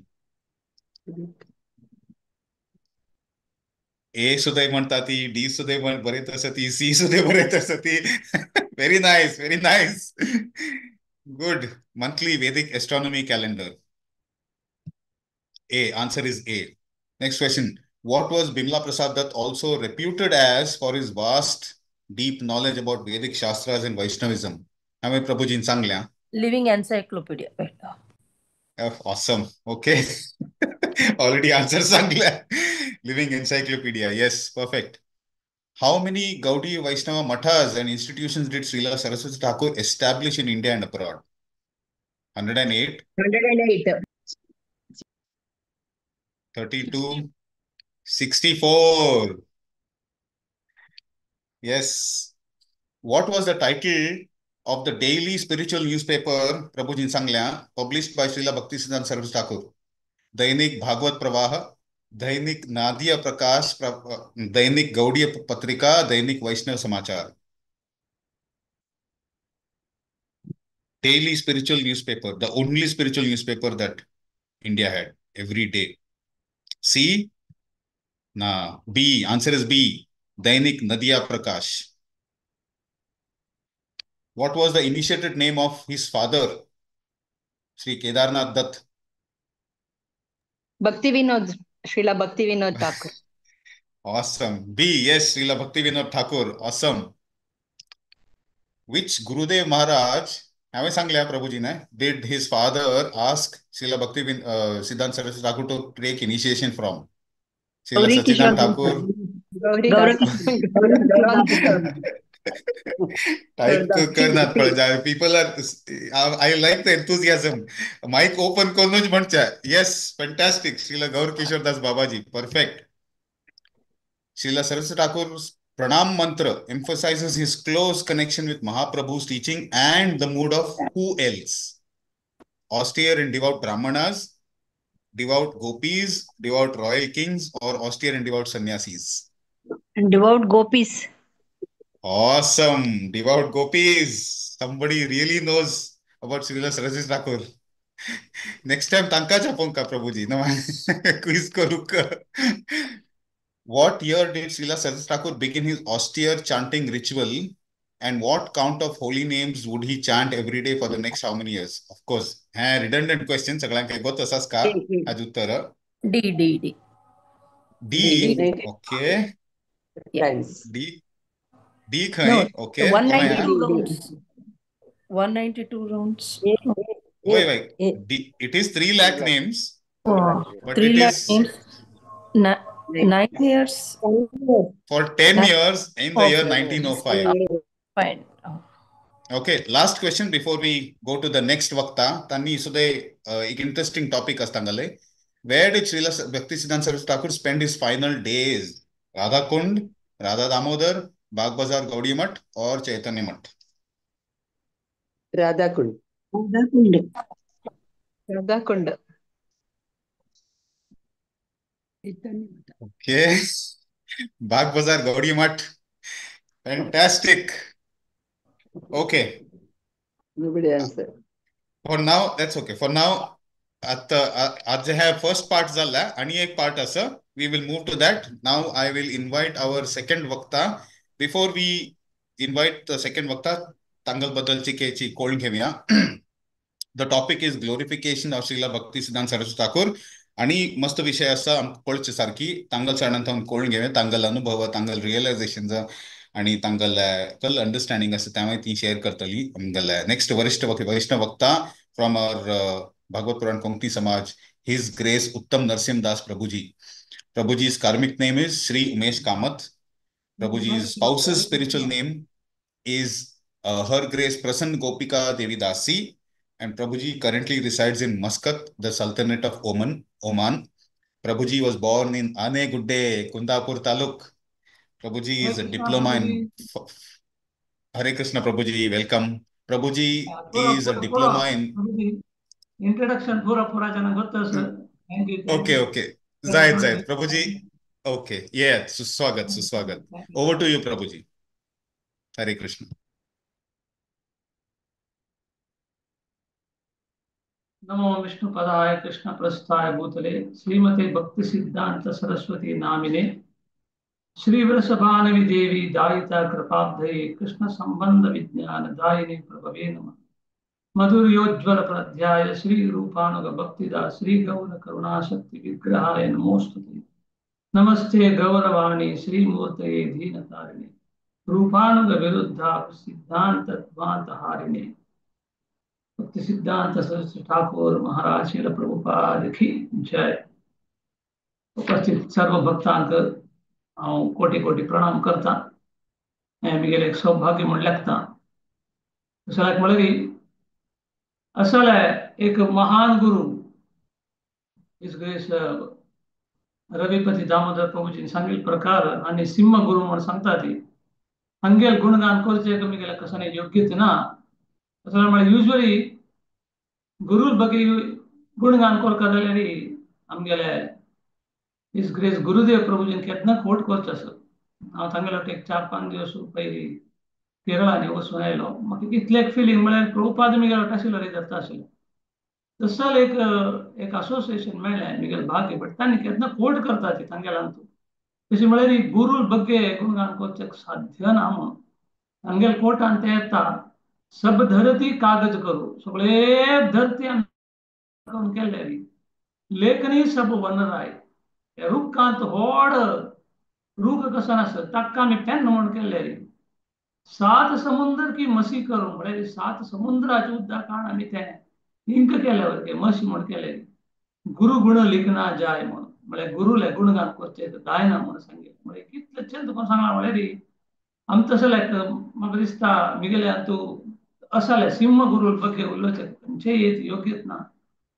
S2: ए सुद्दां म्हणटा ती, D सुद्दां बरयत आसा ती, सी सुद्दां बरयत आसा ती. Very nice, very nice. Good. Monthly Vedic Astronomy Calendar. A. Answer is A. Next question. What was Bimla Prasad Dutt also reputed as for his vast, deep knowledge about Vedic Shastras and Vaishnavism? हांवें प्रभुजीन सांगल्या.
S3: Living encyclopedia.
S2: Awesome. Okay. Already answer सांगल्या. Living encyclopedia. Yes, perfect. How many Gaudiya Vaishnava mathas and institutions did Srila Saraswati Thakur establish in India and abroad? 108.
S6: 108.
S2: 32. 64. Yes. What was the title of the daily spiritual newspaper Prabhujin Sanglia published by Srila Bhaktisiddhanta Saraswati Thakur? Dainik Bhagavad Pravaha, Dainik Nadiya Prakash, Dainik Gaudiya Patrika, Dainik Vaishnav Samachar. Daily spiritual newspaper, the only spiritual newspaper that India had every day. C? Nah, B. Answer is B. Dainik Nadiya Prakash. What was the initiated name of his father, Sri Kedarnath Dutt?
S6: Bhakti Vinod, Srila Bhakti Vinod Thakur.
S2: Awesome. B. Yes, Srila Bhakti Vinod Thakur. Awesome. Which Gurudev Maharaj, हांवें सांगल्या प्रभुजी ने, did his father ask Srila Bhakti Siddhanta Saraswati Thakur to take initiation from? Srila Sachidanand Thakur. Type करनात पळय. People are, I like the enthusiasm. Mic open करूनच म्हणचे. Yes, fantastic. Srila Gaur Kishore Das Babaji. Perfect. Srila Saraswati Thakur's Pranam Mantra emphasizes his close connection with Mahaprabhu's teaching and the mood of who else? Austere and devout Brahmanas, devout gopis, devout royal kings, or austere and devout sannyasis?
S4: And devout gopis.
S2: Awesome. Devout gopis. Somebody really knows about Srila Saraswati Thakur. Next time, tanka chaponka Prabhuji. No, quiz karuk. What year did Srila Saraswati Thakur begin his austere chanting ritual, and what count of holy names would he chant every day for the next how many years? Of course, redundant question. सगळ्यांक गोत असाच का आज उत्तर?
S3: D, D, D.
S2: D, okay.
S5: Yes.
S2: D, D खंय? Okay.
S3: 192 rounds. 192 rounds.
S2: Wait, wait. D, it is 3 lakh names.
S3: Oh,
S2: but
S3: 3
S2: it
S3: lakh
S2: is
S3: names. 9 years.
S2: For 10 years in the year 1905.
S3: Fine.
S2: Okay, last question before we go to the next vakta. Tanni सुद्धा एक interesting topic असतांगले. Where did Srila Bhaktisiddhanta Saraswati Thakur spend his final days? Radha Kund, Radha Damodar, Bagh Bazar Gaudiya Math, or Chaitanya Math?
S5: Radha Kund.
S4: Radha Kund.
S6: Radhakund.
S2: Okay, Bagh Bazaar Gaudiya Math, fantastic. Okay,
S5: Nobody answer.
S2: For now that's okay. For now आता आज ह्या first part झाला आणि एक part असं we will move to that. Now I will invite our second वक्ता. Before we invite the second वक्ता, तांगल बद्दलची केची कोण घेऊया. The topic is glorification of Srila Bhakti Siddhanta Saraswati Thakur. आणि मस्त विषय असा आमकां कळचे सारकी तांगल साणांत कोण घेऊया, तांगल अनुभव, तांगल रियलायझेशन आणि तांगल कल अंडरस्टँडिंग आसा तें ती शेअर करतली. आमगेले नेक्स्ट वरिष्ठ वैष्णव वक्ता from our Bhagavad Puran Konkani Samaj, His Grace Uttam Narsimha Das Prabhuji. Prabhuji's karmic name is Sri Umesh Kamath. Prabhuji's spouse's spiritual name is Her Grace Prasanna Gopika Devi Dasi, and Prabhuji currently resides in Muscat, the Sultanate of Oman. Prabhuji was born in Anegudde, Kundapur Taluk. Prabhuji is a diploma in Hare Krishna. Prabhuji, welcome. Prabhuji is a diploma in
S7: introduction pura pura jana gotta sir. Thank you.
S2: Okay, okay. Zayed Prabhuji. Okay, yeah, suswagat, suswagat. Over to you, Prabhuji. Hare Krishna.
S7: Namo Vishnu Padaya Krishna Prasthaya Bhutale Srimate Bhakti Siddhanta Saraswati Namine Shri Vrasabhanavi Devi Dayita Kripabdhaye Krishna Sambandha Vijnana Dayini Prabhave Namah. Madhuryojjvala Pradhyaya Shri Rupanuga Bhaktida Shri Gaura Karuna Shakti Vigrahaya Namostute. Namaste Gauravani Shri Murtaye Dhinatarini Rupanuga Viruddha Siddhanta Dvanta Harine. Bhakti Siddhanta Saraswati Thakur Maharaj Srila Prabhupada की जय. उपस्थित सर्व भक्तांक हांव कोटी कोटी प्रणाम करता. हें म्हगेलें एक सौभाग्य म्हूण लेखता. दुसऱ्याक म्हळ्यार असले एक महान गुरु his grace Ravipati Damodar प्रभुजीन सांगिल्ले प्रकार आनी सिंह गुरु म्हूण सांगता ती हांगेल गुणगान करचें म्हगेलें कसलें योग्यता ना. असलें म्हळ्यार युजली गुरू ಬಗ್ಗೆ गुणगान करता जाल्यार आमगेले his grace गुरुदेव प्रभुजीन केन्ना खोट करचो आसत. हांव तांगेले वाटेक एक 4-5 दिवस पयलीं केरळांनी वचून आयलो. म्हाका इतलें एक फिलींग म्हळ्यार प्रभुपाद म्हगेले वाटेन आशिल्लो रे जाता आशिल्लो. तसल एक एक असोसिएशन मेळ्ळें म्हगेलें भाग्य. बट तांणी केन्ना खोट करता ती तांगेल्यान तूं तशें म्हळ्यार गुरू ಬಗ್ಗೆ गुणगान करचें साध्य ना म्हणून तांगेले कोटान तें येता. सब धरती कागज करू, सगळे धरती आमी केल्ले लेखनी सब वनराय. रुखांत व्हड रूख कसो आसत ताका आमी पेन म्हूण केल्ले. 7 समुद्र की मसी करू म्हळ्यार 7 समुद्राचे उदकान आमी तें इंक केले वरके मसी म्हूण केले. गुरु गुण लिखना जाय म्हूण म्हळ्यार गुरुले गुणगान करचें जायना म्हूण सांगले. म्हळ्यार कितलें चंद कोण सांगलां म्हळ्यार आमी तशें लायक म्हाका दिसता म्हगेले तूं असले सिंह गुरु ಬಗ್ಗೆ उलोवचें खंयचेय योग्यत ना.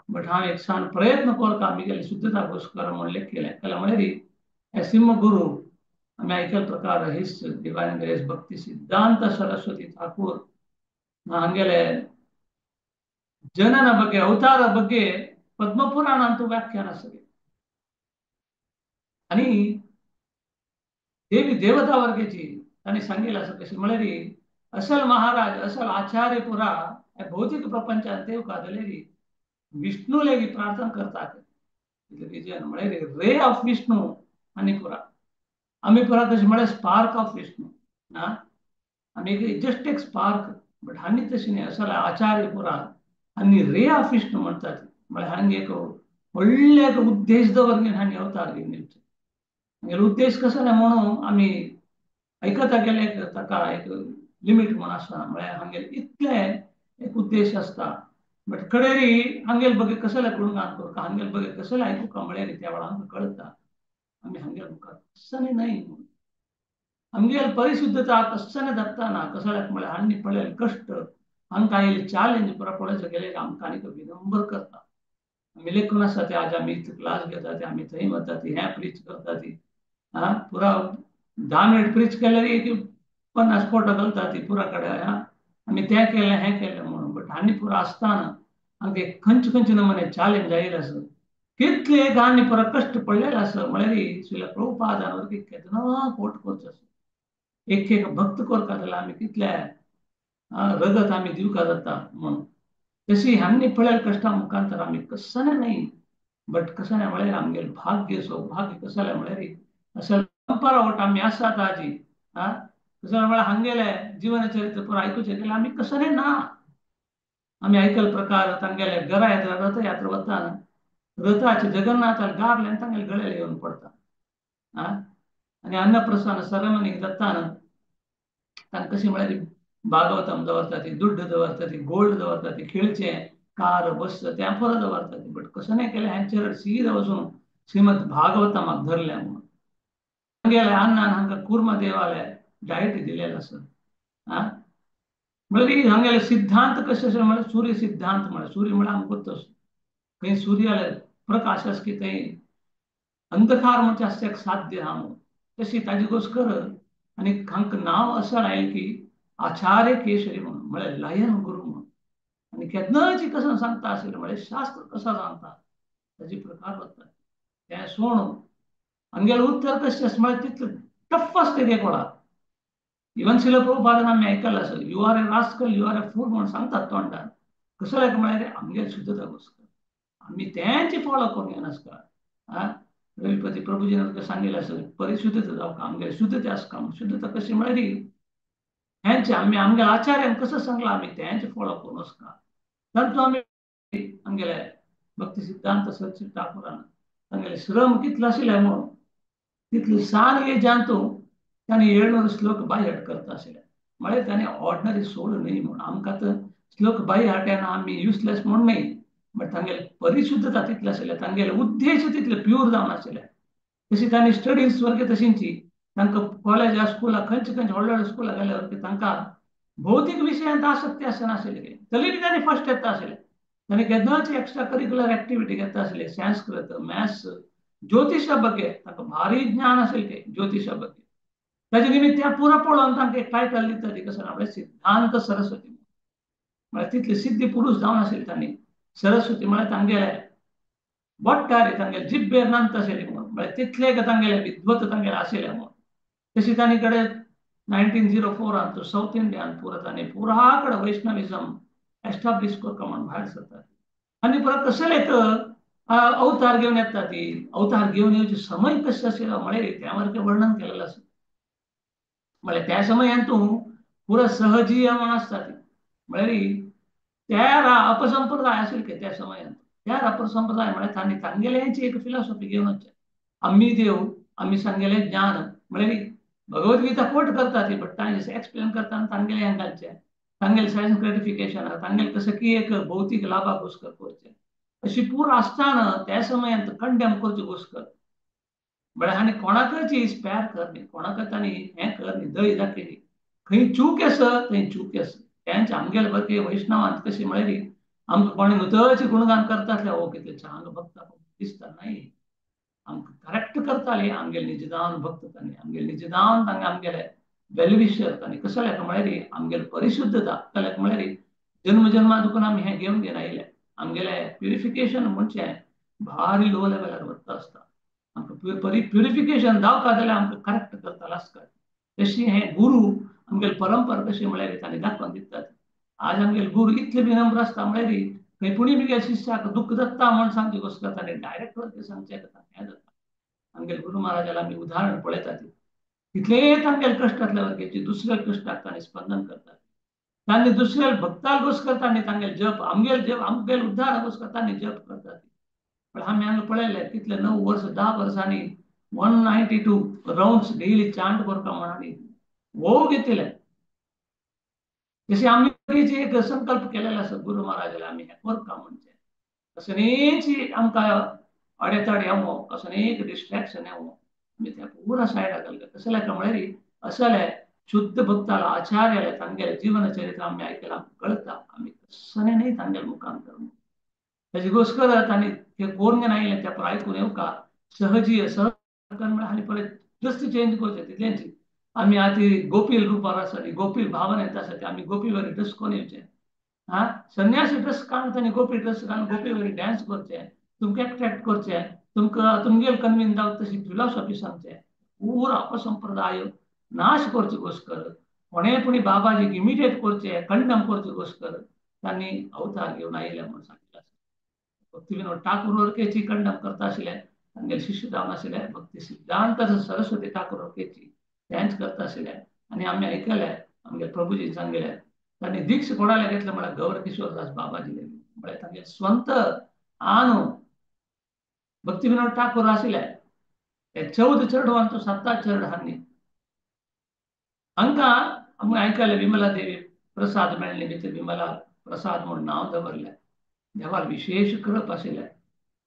S7: बट हांव एक सान प्रयत्न करता म्हगेले शुद्धतागोस्कर म्हूण लेख केलें. केलें म्हळ्यार हे सिंह गुरु आमी आयकल प्रकार his divine grace Bhakti Siddhanta Saraswati Thakur हांगेले ಜನನ ಬಗ್ಗೆ ಅವತಾರ ಬಗ್ಗೆ ಪದ್ಮಪುರಾಣ ಅಂತೂ ವ್ಯಾಖ್ಯಾನ ಆಸೆ. आनी देवी देवता वर्गेची तांणी सांगिल्लें आसा कशें म्हळ्यार असल महाराज असल आचार्य पुरा भौतिक प्रपंचान ते जाल्यार विष्णू लेगीत प्रार्थना करतात. म्हळ्यार रे ऑफ विष्णू आनी पुरा आमी पुरा तशें म्हळ्यार स्पार्क ऑफ विष्णू ना आमी जस्ट एक स्पार्क. बट हांणी तशें न्ही. असल आचार्य पुरा आनी रे ऑफ विष्णू म्हणटात. म्हळ्यार हांणी एक व्हडले एक उद्देश दवरून हांणी अवतार घेवन येवचो. हांगेलो उद्देश कसो न्ही म्हणून आमी आयकता गेले ताका एक लिमीट म्हूण आसा. म्हळ्यार हांगेले इतलें एक उद्देश आसता. बट कडेरी हांगेल ಬಗ್ಗೆ कसले गुणगान करता हांगेल ಬಗ್ಗೆ कसले आयकुका म्हळ्यार त्या वेळार आमकां कळटा आमी हांगेल मुखार कस्सने न्हय म्हणून आमगेल परिशुद्धता कस्सने धरताना कसल्याक म्हळ्यार हांणी पळयले कश्ट हांकां आयिल्ले चॅलेंज पुरा पळोवचें गेल्यार आमकां आनीक विनंबर करता. आमी लेखून आसा ते आज आमी क्लास घेता ते आमी थंय वता ती हें प्रीच करता ती आं पुरा 10 मिनट प्रीच केल्यार एक 50 फोटो घालता ती पुरा कडेन आं आमी तें केलें हें केलें म्हणून. बट हांणी पुरा आसतना हांगे खंयचे खंयचे नमुने चॅलेंज आयिल्ले आसा, कितले आनी परत कश्ट पडलेले आसा म्हळ्यार श्रील प्रभुपादान वरवीं केन्ना कोट करचो आसा. एक एक भक्त करता जाल्यार आमी कितले रगत आमी दिवका जाता म्हणून. तशी हांणी पळयल्या कश्टां मुखांतर आमी कसलें न्हय, बट कसलें म्हळ्यार आमगेले भाग्य सौभाग्य कसलें म्हळ्यार अशें परंपरा वट आमी आसात आजी. कसलें म्हळ्यार हांगेले जीवन चरित्र पुरो आयकुचें गेल्यार आमी कसलें ना. आमी आयकल प्रकार तांगेले घरा येता रथयात्रा वता रथाचे जगन्नाथाक गारले आनी तांगेले गळ्यार येवन पडटा. आनी अन्नप्रसाद सेरेमनीक जाता तांकां कशें म्हळ्यार भागवतम दवरता ती, दुड्ड दवरता ती, गोल्ड दवरता ती, खेळचें कार बस तें पुरो दवरता ती. बट कशें नाही केलें हांचेर सीधा वचून श्रीमद भागवतमाक धरलें म्हणून. हांगेले अन्नान हांकां कुर्म देवाले डायट दिलेलें आसा. म्हळ्यार हांगेले सिद्धांत कशें आसा म्हळ्यार सूर्य सिद्धांत. म्हळ्यार सूर्य म्हळ्यार आमकां गोत्त आसा खंय सूर्याले प्रकाश आसा की थंय अंधकार म्हणजे आसता एक साध्य आहा म्हणून. तशी ताजी गोस्कर आनी हांकां नांव अशें आयलें की आचार्य केशरी म्हणून, म्हळ्यार लयन गुरू म्हणून. आनी केन्नाच कसो सांगता आशिल्लें म्हळ्यार शास्त्र कसो सांगता ताजी प्रकार वता तें सोण हांगेलें उत्तर कशें आसा म्हळ्यार तितलें टफ आसता ते कोणाक. इवन श्रील प्रभुपादान आमी आयकल्लें आसा, you are a rascal, you are a fool म्हणून सांगतात तोंडान. कसो म्हळ्यार आमगेले शुद्धता गोस्कर आमी तेंचे फॉलो करूंक येनासता. रविपती प्रभुजीन सांगिल्लें आसा परिशुद्धता जावका, आमगेले शुद्धता आसका. शुद्धता कशी म्हळ्यार हेंचे आमी आमगेले आचार्यान कसो सांगलां आमी तेंचे फॉलो करून वचका. तातूंत आमी आमगेले भक्ती सिद्धांत सरस्वती ठाकुरान तांगेले श्रम कितलो आशिल्ले म्हणून तितले सान एजांत तांणी 700 श्लोक बाय हार्ट करता आशिल्ले. म्हळ्यार ताणें ऑर्डनरी सोड न्हय म्हणून. आमकां तर श्लोक बाय हार्ट येना आमी युजलेस म्हूण न्हय, बट तांगेले परिशुद्धता तितले आशिल्ले, तांगेले उद्देश तितले प्यूर जावन आशिल्ले. तशी तांणी स्टडीज वर्गे तशींची तांकां कॉलेजा स्कुला खंयचे खंयचे व्हडले व्हडले स्कुला गेल्या वरवीं तांकां भौतीक विशयांत आसक्ती आसनाशिल्ली, तरी बी तांणी फर्स्ट येता आशिल्ले. तांणी केन्नाच एक्स्ट्रा करिक्युलर एक्टिविटी घेता आशिल्ले, संस्कृत, मॅथ्स, ज्योतिशा ಬಗ್ಗೆ तांकां भारी ज्ञान आशिल्लें ज्योतिशा ಬಗ್ಗೆ. ताजे निमित्त त्या पुरो पळोवन तांकां एक टायटल दिता ती कसो म्हळ्यार सिद्धांत सरस्वती. म्हळ्यार तितले सिद्धी पुरूष जावन आशिल्ले तांणी. सरस्वती म्हळ्यार तांगेले बोट्टार तांगेले जिब्बेर नांत आशिल्ले म्हणून, म्हळ्यार तितले तांगेले विद्वत तांगेले आशिल्ले म्हणून. तशी तांणी कडेन 1904 तो सावथ इंडियान पुरो तांणी पुरा कडेन वैष्णविजम एस्टाब्लीश करता म्हणून भायर सरतात. आनी परत कसले तर अवतार घेवन येता ती, अवतार घेवन येवचे समय कशें आशिल्लो म्हळ्यार त्या सारकें वर्णन केलेलें आसा. म्हळ्यार त्या समयान तूं पुरो सहजीय म्हण आसता ती, म्हळ्यार त्या अपसंप्रदाय आशिल्ले त्या समयान. त्या अपसंप्रदाय म्हळ्यार तांणी तांगेल्यांची एक फिलॉसॉफी घेवन वचचें, आमी देव, आमी सांगेलें ज्ञान. म्हळ्यार भगवद्गीता कोट करता ती, बट तांणी एक्सप्लेन करता आनी तांगेलें हें घालचें, तांगेलें सेल्फ ग्रेटिफिकेशन, तांगेलें कसं की एक भौतीक लाभा गोस्कर करचें अशी पूर आसतना त्या समयांत कंडेम करची गोस्कर. म्हळ्यार आनी कोणाकच स्पॅर कर न्ही, कोणाकच तांणी हें कर न्ही, दय दाखयली. खंय चूक आसा थंय चूक आसा. तेंचे आमगेले बरके वैष्णवांत कशी म्हळ्यार आमकां कोणी नुतची गुणगान करतातले, ओ कितले चांग भक्त दिसता न्हय, आमकां करेक्ट करताले आमगेले निजदान भक्त तांणी, आमगेले निजदान तांगे आमगेले वेलविशर तांणी. कसो लेख म्हळ्यार आमगेले परिशुद्धता लेख म्हळ्यार जन्म जन्मा दुखून आमी हें घेवन घेवन आयले. आमगेले प्युरिफिकेशन म्हणचें भारी लो लेवलार वता आसता. आमकां प्युरिफिकेशन जावका जाल्यार आमकां करेक्ट करतालो आसता. तशी हें गुरू आमगेले परंपरा कशी म्हळ्यार तांणी दाखोवन दितात. आज आमगेले गुरू इतले विनम्र आसता म्हळ्यार खंय पुणी बिगेल शिष्याक दुःख जाता म्हण सांगची गोश्ट तांणी डायरेक्ट वरती सांगचें हें जाता. आमगेले गुरू महाराजाला आमी उदाहरण पळयतात, तितले तांगेले कश्टांतल्या वर्गेची दुसऱ्या कश्टाक तांणी स्पंदन करतात. तांणी दुसऱ्या भक्ताल गोश्ट करता, तांगेले जप आमगेले जप आमगेले उद्धार गोश्ट करता, जप करतात. पण आमी हांगा पळयलें कितले 9 वर्स 10 वर्सांनी 192 राउंड्स डेली चांट करता म्हण वोव घेतिले. जशी आमी एक संकल्प केलेलो आसा गुरू महाराजाला आमी हें करता म्हणचे, कसलीच आमकां अडेतडे येवो, कसलें डिस्ट्रॅक्शन येवो, आमी त्या पुरा सायडाक घालता. कसलें काय म्हळ्यार असले शुद्ध भक्ताला आचार्याले तांगेले जीवन चरित्र आमी आयकलां कळता, आमी कसलें न्हय तांगेले मुखान करूं. ताजी गोस्कर तांणी ते कोरून आयलें त्या आयकून येवका सहजीय सहज म्हळ्यार आनी परत जस्ट चेंज करचें तितलेंच. आमी आतां गोपील रुपार आसा ती गोपील भावना येता आसा ती आमी गोपी वरी ड्रेस करून येवचें, हा संन्यासी ड्रेस काडून तांणी गोपी ड्रेस घालून गोपी वरी डान्स करचे, तुमकां एट्रेक्ट करचे, तुमकां तुमगेल कन्वीन जावं तशी फिलॉसॉफी सांगचे, पुरो अपसंप्रदाय नाश करचे गोस्कर कोणे पुणी बाबाजीक इमिटेट करचे, कंडम करचे गोस्कर तांणी अवतार घेवन आयले म्हणून सांगिल्लें आसा. भक्ती विनोद ठाकूर वर्केची कंडम करता आशिल्ले, तांगेले शिष्य जावन आशिल्ले भक्ती सिद्धांत सरस्वती ठाकूर वर्केची तेंच करता आशिल्ले. आनी आमी आयकले आमगे प्रभुजी सांगिल्ले तांणी दीक्ष कोणाला घेतलं म्हळ्यार गौर किशोरदास बाबाजी म्हळ्यार तांगे स्वंत आनु भक्ती विनोद ठाकूर आशिल्ले. हे 14 चेडवांचो 7 चेड हांणी हांकां आमी आयकले विमला देवी प्रसाद मेळ्ळे भितर विमला प्रसाद म्हूण नांव दवरलें. देवाक विशेष कृप आशिल्लें.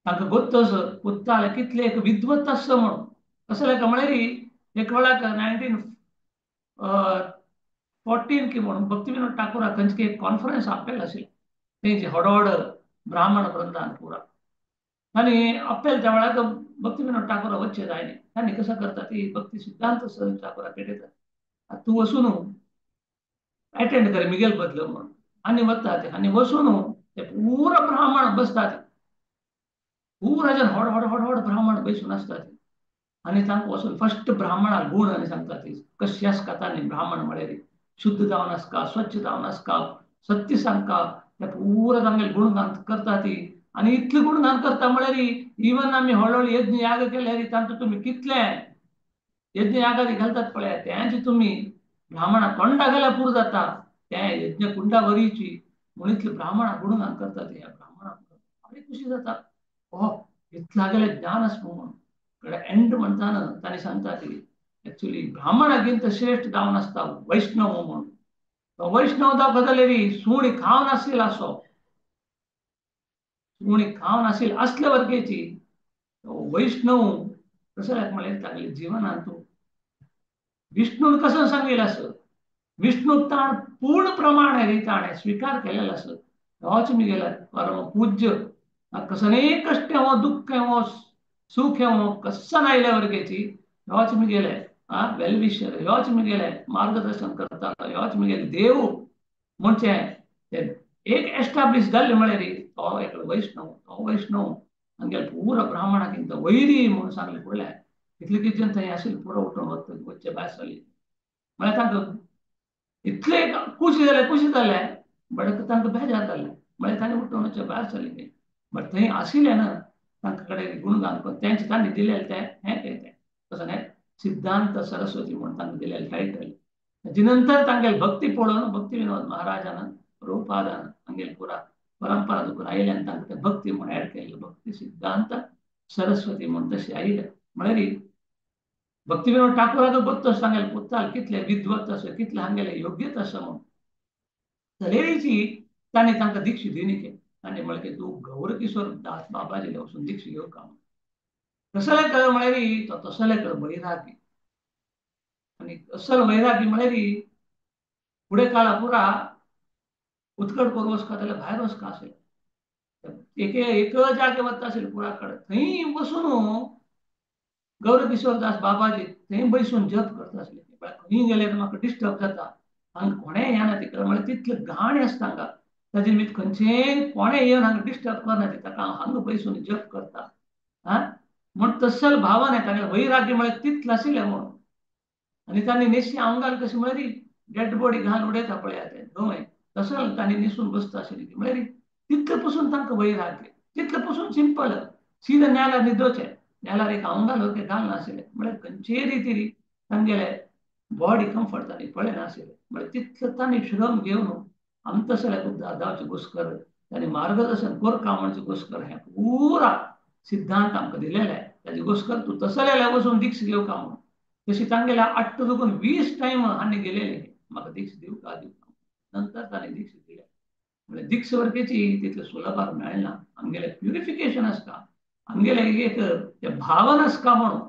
S7: तांकां गोत्तस पुत्ताले कितले एक विद्वत आसा म्हणून कसलें काय म्हळ्यार एक वेळाक 1914 की म्हणून भक्ती विनोद ठाकूराक खंयचे एक कॉन्फरन्स आपयल आशिल्लें तेंचे हडोड ब्राह्मण वृंदान पुरा आनी आपयल त्या वेळाक भक्ती विनोद ठाकूरा वच्चे जाय न्ही. तांणी कसं करता ती भक्ती सिद्धांत सरस्वती ठाकूरा पेटयतात, तूं वचून अटेंड कर मिगेल बदल म्हणून. आनी वता ते आनी वचून ते पुरा ब्राह्मण बसतात, पुरा जण हड हड हड हड ब्राह्मण बसून आसतात. आनी तांकां वचून फस्ट ब्राह्मणाक गुण आनी सांगता ती कशी आसता तांणी ब्राह्मण म्हळ्यार शुद्ध जावन आसका, स्वच्छ जावन आसका, सत्य सांगका, ते पुरा तांगेले गुणगान करता ती. आनी इतले गुणगान करता म्हळ्यार इवन आमी हळूहळू यज्ञ याग केल्यार तांतूं तुमी कितले यज्ञ यागादी घालतात पळया तेंच तुमी ब्राह्मणा तोंडा गेल्यार पुरो जाता, तें यज्ञ कुंडा वरीची म्हूण इतले ब्राह्मणा गुणगान करतात. ह्या ब्राह्मणा भारी खुशी जाता, हो इतला गेले ज्ञान आसा म्हणून. कडेन एंड म्हणटाना तांणी सांगता ती एक्चुअली ब्राह्मणागिंत श्रेष्ठ जावन आसता वैष्णव म्हणून. तो वैष्णव दाखयता जाल्यार सुणी खावन आशिल्लो आसो, सुणी खावन आशिल्ले असले वर्गेची वैष्णव कसं म्हळ्यार तागेले जिवनांत विष्णून कसं सांगिल्लें आसा, विष्णू ताण पूर्ण प्रमाणे ताणें स्विकार केलेलो आसा. होच मिगेले परम पूज्य कसलेय कश्ट येवो, दुख्ख येवो, सुख येवो, कसं आयल्या वर्गेची होच मिगेले वेल विशर, होच मिगेले मार्गदर्शन करता, होच मिगेले देव म्हणजे एक एस्टाब्लिश जाल्ले म्हळ्यार तो एक वैष्णव, तो वैष्णव हांगेले पुरो ब्राह्मणाकिंत वैरी म्हणून सांगले फुडले इतले कितें थंय आशिल्लें पुरो उठून वच्चे भायर सरले म्हळ्यार तांकां इतले खुशी जाले, खुशी जाले बट तांकां बेजार जालें म्हळ्यार तांणी उठून वच्चे भायर सरले. बट थंय आशिल्लें ना तांकां कडेन गुणगान करून तेंचे तांणी दिलेलें तें हें तें तसो न्हय सिद्धांत सरस्वती म्हणून तांकां दिलेलें टायटल. ताजे नंतर तांगेले भक्ती पळोवन भक्ती विनोद महाराजान प्रभुपादान हांगेले पुरा परंपरा दुखून आयले आनी तांकां तें भक्ती म्हूण एड केल्लें भक्ती सिद्धांत सरस्वती म्हूण तशें आयलें. म्हळ्यार भक्ती विनोद ठाकूराक गोत्तो तांगेले पुताल कितले विद्वत आसा, कितले हांगेले योग्यता आसा म्हणून तरेची तांणी तांकां दीक्षा दिली के तांणी म्हणलें की तूं गौरकिशोर दास बाबाजीले वचून दीक्षा घेवका म्हणून. तसले कर म्हळ्यार तो तसले कर वैरागी आनी असल वैरागी म्हळ्यार फुडें काळा पुरा उत्कट करून वचका जाल्यार भायर वचका आशिल्लें, एक एक जागे वता आशिल्लें पुरा कडेन थंय बसून गौरकिशोर दास बाबाजी थंय बसून जप करता आशिल्ले. खंय गेल्यार म्हाका डिस्टर्ब जाता, हांगा कोणें येना तिकडे म्हळ्यार तितले घाण आसता हांगा, ताजे निमित्त खंयचेय कोणें येवन हांगा डिस्टर्ब करना ताका हांव हांगा बसून जप करता हा म्हूण तसल भावना ताणें वैराग्य म्हळ्यार तितलें आशिल्लें म्हणून. आनी तांणी न्हेशी आंगार कशें म्हळ्यार डेड बॉडी घालून उडयता पळया तें दोंय तसो तांणी न्हेसून बसता आशिल्लें म्हळ्यार तितले पसून तांकां वैराग्य, तितले पसून सिंपल सीधा न्यायालयार न्हिदोचें, न्यायालयार एक आंगार घालनाशिल्लें म्हळ्यार खंयचेय रितीन तांगेले बॉडी कम्फर्ट तांणी पळयनाशिल्लें म्हळ्यार तितले तांणी श्रम घेवन आमकां तसले उद्धार जावचे गोस्कर तांणी मार्गदर्शन करका म्हणचे गोस्कर हें पुरा सिद्धांत आमकां दिलेले ताजे गोस्कर तूं तसले वचून दीक्षा घेवका म्हणून. तशी तांगेल्या 8 दुकून 20 टायम हांणी गेलेले म्हाका दीक्षा दिवका दिवका, नंतर ताणें दीक्षा दिल्या. म्हळ्यार दीक्षा वर्गेची तितले सुलभार मेळना, आमगेलें प्युरिफिकेशन आसता, आमगेलें एक भावना आसता म्हणून.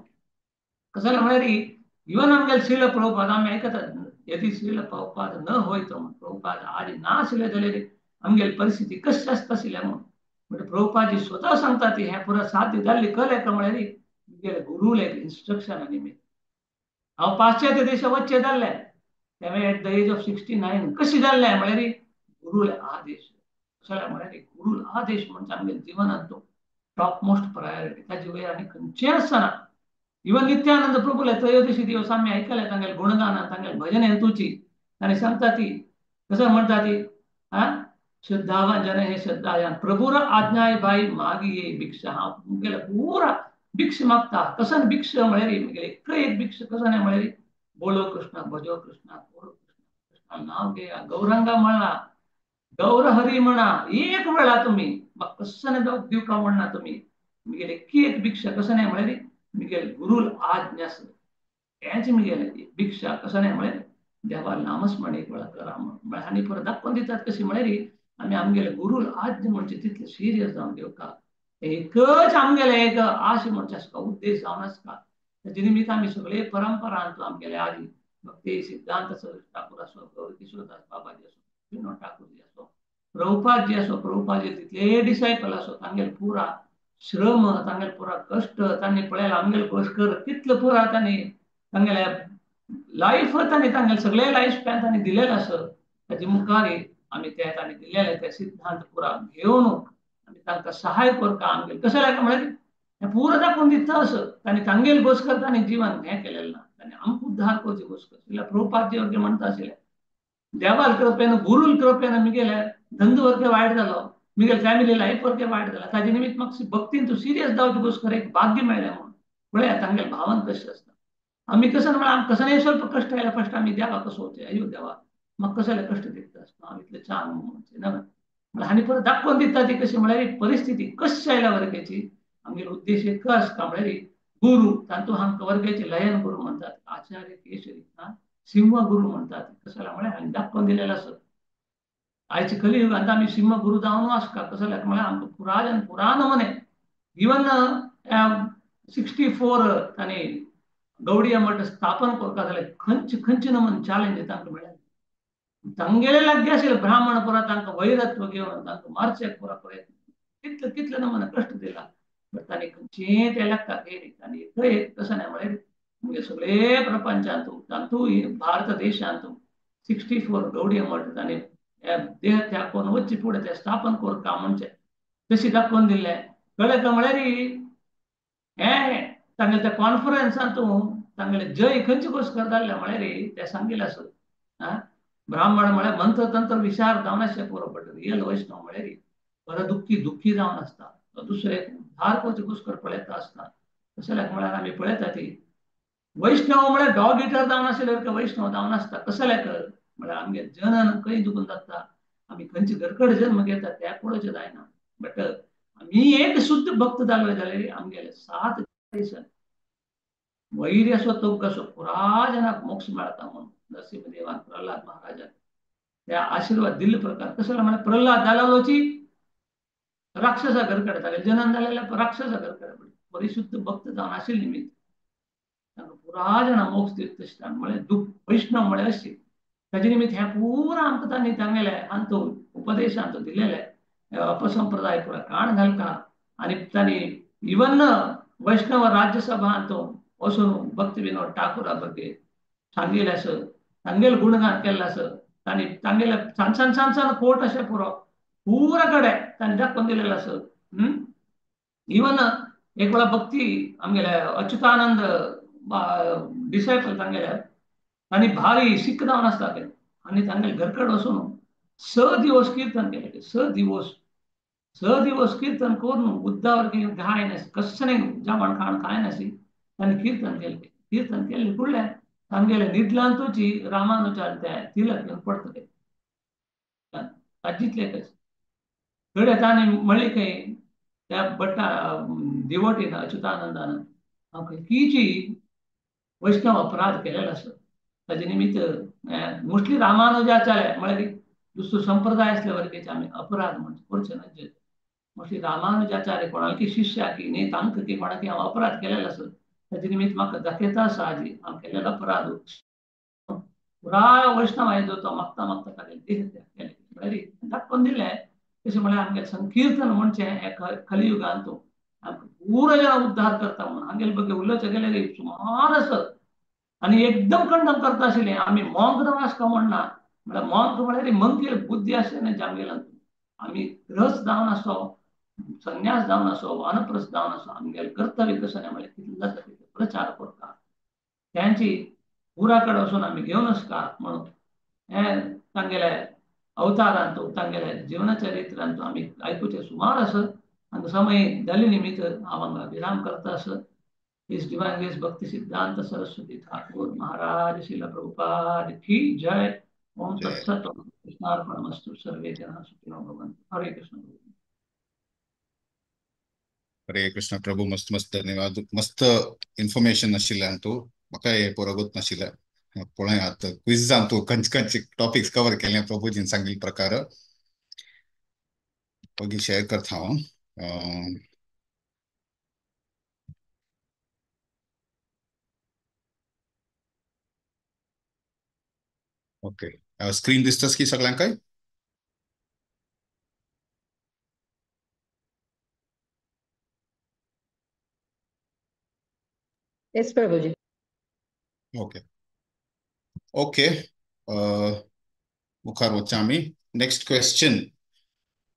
S7: कसलें म्हळ्यार इवन आमगेले श्रील प्रभुपाद आमी आयकतात यदि श्रील प्रभुपाद न होयत म्हूण, प्रभुपाद आदी ना आशिल्ले जाल्यार आमगेली परिस्थिती कशी आसता आशिल्लें म्हणून. बट प्रभुपाद स्वता सांगता ती हें पुरा साध्य जाल्लें कलें काय म्हळ्यार आमगेले गुरूले एक इन्स्ट्रक्शन निमित्त. हांव पाश्चात्य देशा वच्चें जाल्लें तेन्ना एट the age of 69 कशें जाल्लें म्हळ्यार गुरुले आदेश कसले म्हळ्यार गुरुल आदेश म्हणजे आमगे जिवनांत तो टॉप मोस्ट प्रायोरिटी ताजे वयर आनी खंयचें आसना. इवन नित्यानंद प्रभुले त्रयोदशी दिवस आमी आयकले तांगेले गुणगान तांगेले भजन हेतूची तांणी सांगता ती कसं म्हणटा ती हा श्रद्धावान जन हे श्रद्धायान प्रभुर आज्ञाय बाई मागी भिक्षा. हांव मुगेले पुरा भिक्ष मागता. कसन भिक्ष म्हळ्यार मुगेले एक एक भिक्ष कसं न्ही म्हळ्यार बोलो कृष्ण भजो कृष्ण बोलो कृष्ण कृष्ण नाव घेया गौरंगा म्हणा गौरहरी म्हणा एक वेळा तुमी म्हाका कसं न्ही दिवका म्हणना तुमी मुगेले एक एक भिक्षा कसं न्ही म्हळ्यार मुगेले गुरुल आज्ञा हेंच मुगेले भिक्षा कसं न्ही म्हळ्यार देवा नामस्मरण एक वेळा करा म्हण आनी परत दाखोवन दितात कशी म्हळ्यार आमी आमगेले गुरुल आज्ञा म्हणजे तितले सिरियस जावन घेवका एकच आमगेले एक आश म्हणजे आसता उद्देश जावन आसता. ताजे निमित्त आमी सगळे परंपरांतलो आमगेले आदी भक्ती सिद्धांत ठाकूर असो गौरकिशोरदास बाबाजी असो विनोद ठाकूरजी असो प्रभुपादजी असो प्रभुपादजी तितले डिसायपल असो तांगेले पुरा श्रम तांगेले पुरा कश्ट तांणी पळयला आमगेले गोश्कर तितले पुरा तांणी तांगेले लायफ तांणी तांगेले सगळे लायफ स्पॅन तांणी दिलेले आसा. ताजे मुखार आमी ते तांणी दिलेले ते सिद्धांत पुरा घेवन आमी तांकां सहाय करता. आमगेले कशें लायक म्हळ्यार पुरा दाखोवन दिता असो तांणी तांगेले गोस्कर तांणी जीवन हें केलेलें ना तांणी आमकां उद्धार करचे गोस्कर. प्रभुपादजी वर्गे म्हणटा आशिल्ले देवाल कृपेन गुरुल कृपेन मुगेले धंदो वर्गे वायट जालो मुगेले फॅमिली लायफ वर्गे वायट जाला ताजे निमित्त म्हाका भक्तीन तूं सिरियस जावचे गोस्कर एक भाग्य मेळ्ळें म्हणून पळया तांगेले भावन कशें आसता. आमी कसं म्हळ्यार आमकां कसं स्वल्प कश्ट आयले फस्ट आमी देवा कसो वचचें अयो देवा म्हाका कसले कश्ट दिता आसता हांव इतलें चांग म्हणचें ना म्हळ्यार आनी परत दाखोवन दिता ती कशी म्हळ्यार परिस्थिती कशी आयल्या वर्ग्याची आमगेलो उद्देश एक आसता म्हळ्यार गुरु तातूंत आमकां वर्ग्याचे लयन गुरु म्हणटात आचार्य केशरी सिंह गुरु म्हणटात कसल्या म्हळ्यार हांणी दाखोवन दिलेलें आसा. आयच्या कलियुगांत आमी सिंह गुरु जावन आसता कसल्या म्हळ्यार आमकां पुराजन पुराण मने इवन 64 तांणी गौडीय मठ स्थापन करता जाल्यार खंयचे खंयचे नमन चॅलेंज तांकां मेळ्ळें. तांगेले लागीं आशिल्ले ब्राह्मण पुरा तांकां वैरत्व घेवन तांकां मारचे पुरा प्रयत्न कितले कितले नमन कश्ट दिला बट तांणी खंयचें ते लागता केली तांणी एक कसं न्ही म्हळ्यार म्हणजे सगळे प्रपंचांत तातूंत भारत देशांत 64 गौडीय मठ तांणी देह त्याग करून वच्चे फुडें ते स्थापन करता म्हणचे तशी दाखोवन दिल्लें. कळ्ळें का म्हळ्यार हें तांगेले त्या कॉन्फरन्सांत तांगेले जय खंयचे गोस्कर जाल्ले म्हळ्यार ते सांगिल्लें आसा. आं ब्राह्मण म्हळ्यार मंत्रतंत्र विचार जावन आसचे पुरो बट रियल वैष्णव म्हळ्यार बरो दुख्खी दुख्खी जावन आसता दुसरे उद्धार करचे गोस्कर पळयता आसता. तशें म्हळ्यार आमी पळयता ती वैष्णव म्हळ्यार डॉग इटर जावन आशिल्ले वैष्णव जावन आसता. कसलें म्हळ्यार आमगे जनन खंय दुखून जाता आमी खंयचे घरकड जन्म घेता त्या पळोवचें जायना बट आमी एक शुद्ध भक्त जालो जाल्यार आमगेले 7 दीस वैर्य असो तोग असो पुरा जनाक मोक्ष मेळता म्हणून नरसिंहदेवान प्रल्हाद महाराजान त्या आशीर्वाद दिल्ले प्रकार कसं म्हळ्यार प्रल्हाद जालोची राक्षसा घरकडे जाले जनन जालेल्या राक्षसा घरकडे परिशुद्ध भक्त जावन आशिल्ले निमित्त तांकां पुरा जाणां मोक्ष दित तशें म्हळ्यार दुख वैष्णव म्हळ्यार अशी ताजे निमित्त हें पुरा आमकां तांणी तांगेले हांतो उपदेश हांतो दिलेले अपसंप्रदाय पुरा काण घालता आनी तांणी इवन वैष्णव राज्यसभा हांतो वचून भक्ती विनोद ठाकूरा ಬಗ್ಗೆ सांगिल्लें आसा तांगेले गुणगान केल्लें आसा तांणी तांगेले सान सान सान सान कोट अशें पुरो पुरा कडेन तांणी दाखोवन दिलेलें आसा. इवन एक वेळा भक्ती आमगेले अच्युतानंद डिसायपल तांगेले तांणी भारी सिख जावन आसता ते आनी तांगेले घरकड वचून 6 दिवस कीर्तन केलें. 6 दिवस 6 दिवस कीर्तन करून उद्दावर गाय नासी कसं जेवण खाण काय नासी तांणी कीर्तन केलें. कीर्तन केलें फुडलें तांगेले निदलांतूची रामानुचार ते तिलक घेवन पडतले ताजितले कशें घडये तांणी म्हणलें खंय त्या भट्टा दिवटीन अच्युतानंदान हांव खंयची वैष्णव अपराध केलेलो आसा ताजे निमित्त मोस्टली रामानुजाचार्य म्हळ्यार दुसरो संप्रदाय आसल्या वर्गेचे आमी अपराध म्हणजे करचे न्हय. मोस्टली रामानुजाचार्य कोणाकी शिष्या की न्ही तांकां की कोणाकी हांव अपराध केलेलो आसा ताजे निमित्त म्हाका दाखयता आसा आजी हांव केलेलो अपराध पुराय वैष्णव आयजो तो मागता मागता तागेले देह त्याग केले म्हळ्यार दाखोवन दिलें. तशें म्हळ्यार आमगेलें संकीर्तन म्हणचें हें कलियुगांत आमकां पुरो जाणां उद्धार करता म्हणून हांगेले ಬಗ್ಗೆ उलोवचें गेल्यार सुमार आसत आनी एकदम कंडम करता आशिल्लें. आमी मोंग जावन आसता म्हणना म्हळ्यार मंक म्हळ्यार मंकील बुद्धी आशिल्ले जामगेल आमी ग्रस्त जावन आसो, संन्यास जावन आसो, वानप्रस्थ जावन आसो, आमगेले कर्तव्य कशें म्हळ्यार कितले जाता तितले प्रचार करता, त्यांची उरा कडेन वचून आमी घेवन आसता म्हणून हें तांगेले अवतारांतू तांगेले जीवनचरित्रांतू आमी आयकुचें सुमार आसा. आनी समय जाले निमित्त हांव हांगा विराम करता आसा. His Divine Grace Bhakti Siddhanta Saraswati Thakur Maharaj Srila Prabhupada ki jai. Om Tat Sat Krishnarpanamastu. Sarve jana sukhino bhavantu. Hare Krishna.
S2: Hare Krishna Prabhu, मस्त मस्त धन्यवाद. मस्त इन्फॉर्मेशन आशिल्लें तूं, म्हाका हें पुरो नाशिल्लें. पळय आतां क्विजान तूं खंयचे खंयचे टॉपिक्स कवर केले प्रभुजीन सांगिल्ले प्रकार. मागीर शेअर करता हांव. ओके, स्क्रीन दिसतास की सगळ्यांक?
S6: Yes Prabhuji.
S2: Okay okay, मुखार वचया आमी. Next question.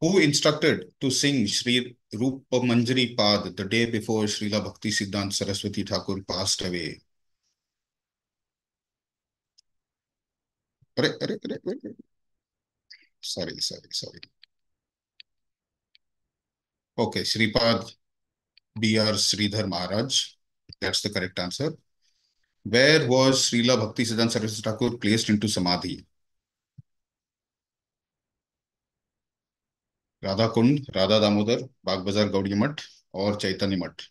S2: Who instructed to sing Shri Rupa Manjari Pad the day before Srila Bhakti Siddhanta Saraswati Thakur passed away? अरे अरे अरे, sorry sorry sorry. Okay, Shripad B R Sridhar Maharaj, that's the correct answer. Where was Srila Bhakti Siddhanta Saraswati Thakur placed into samadhi? Radha Kund, Radha Damodar, Bagh Bazar Gaudiya Math और चैतन्य मठ.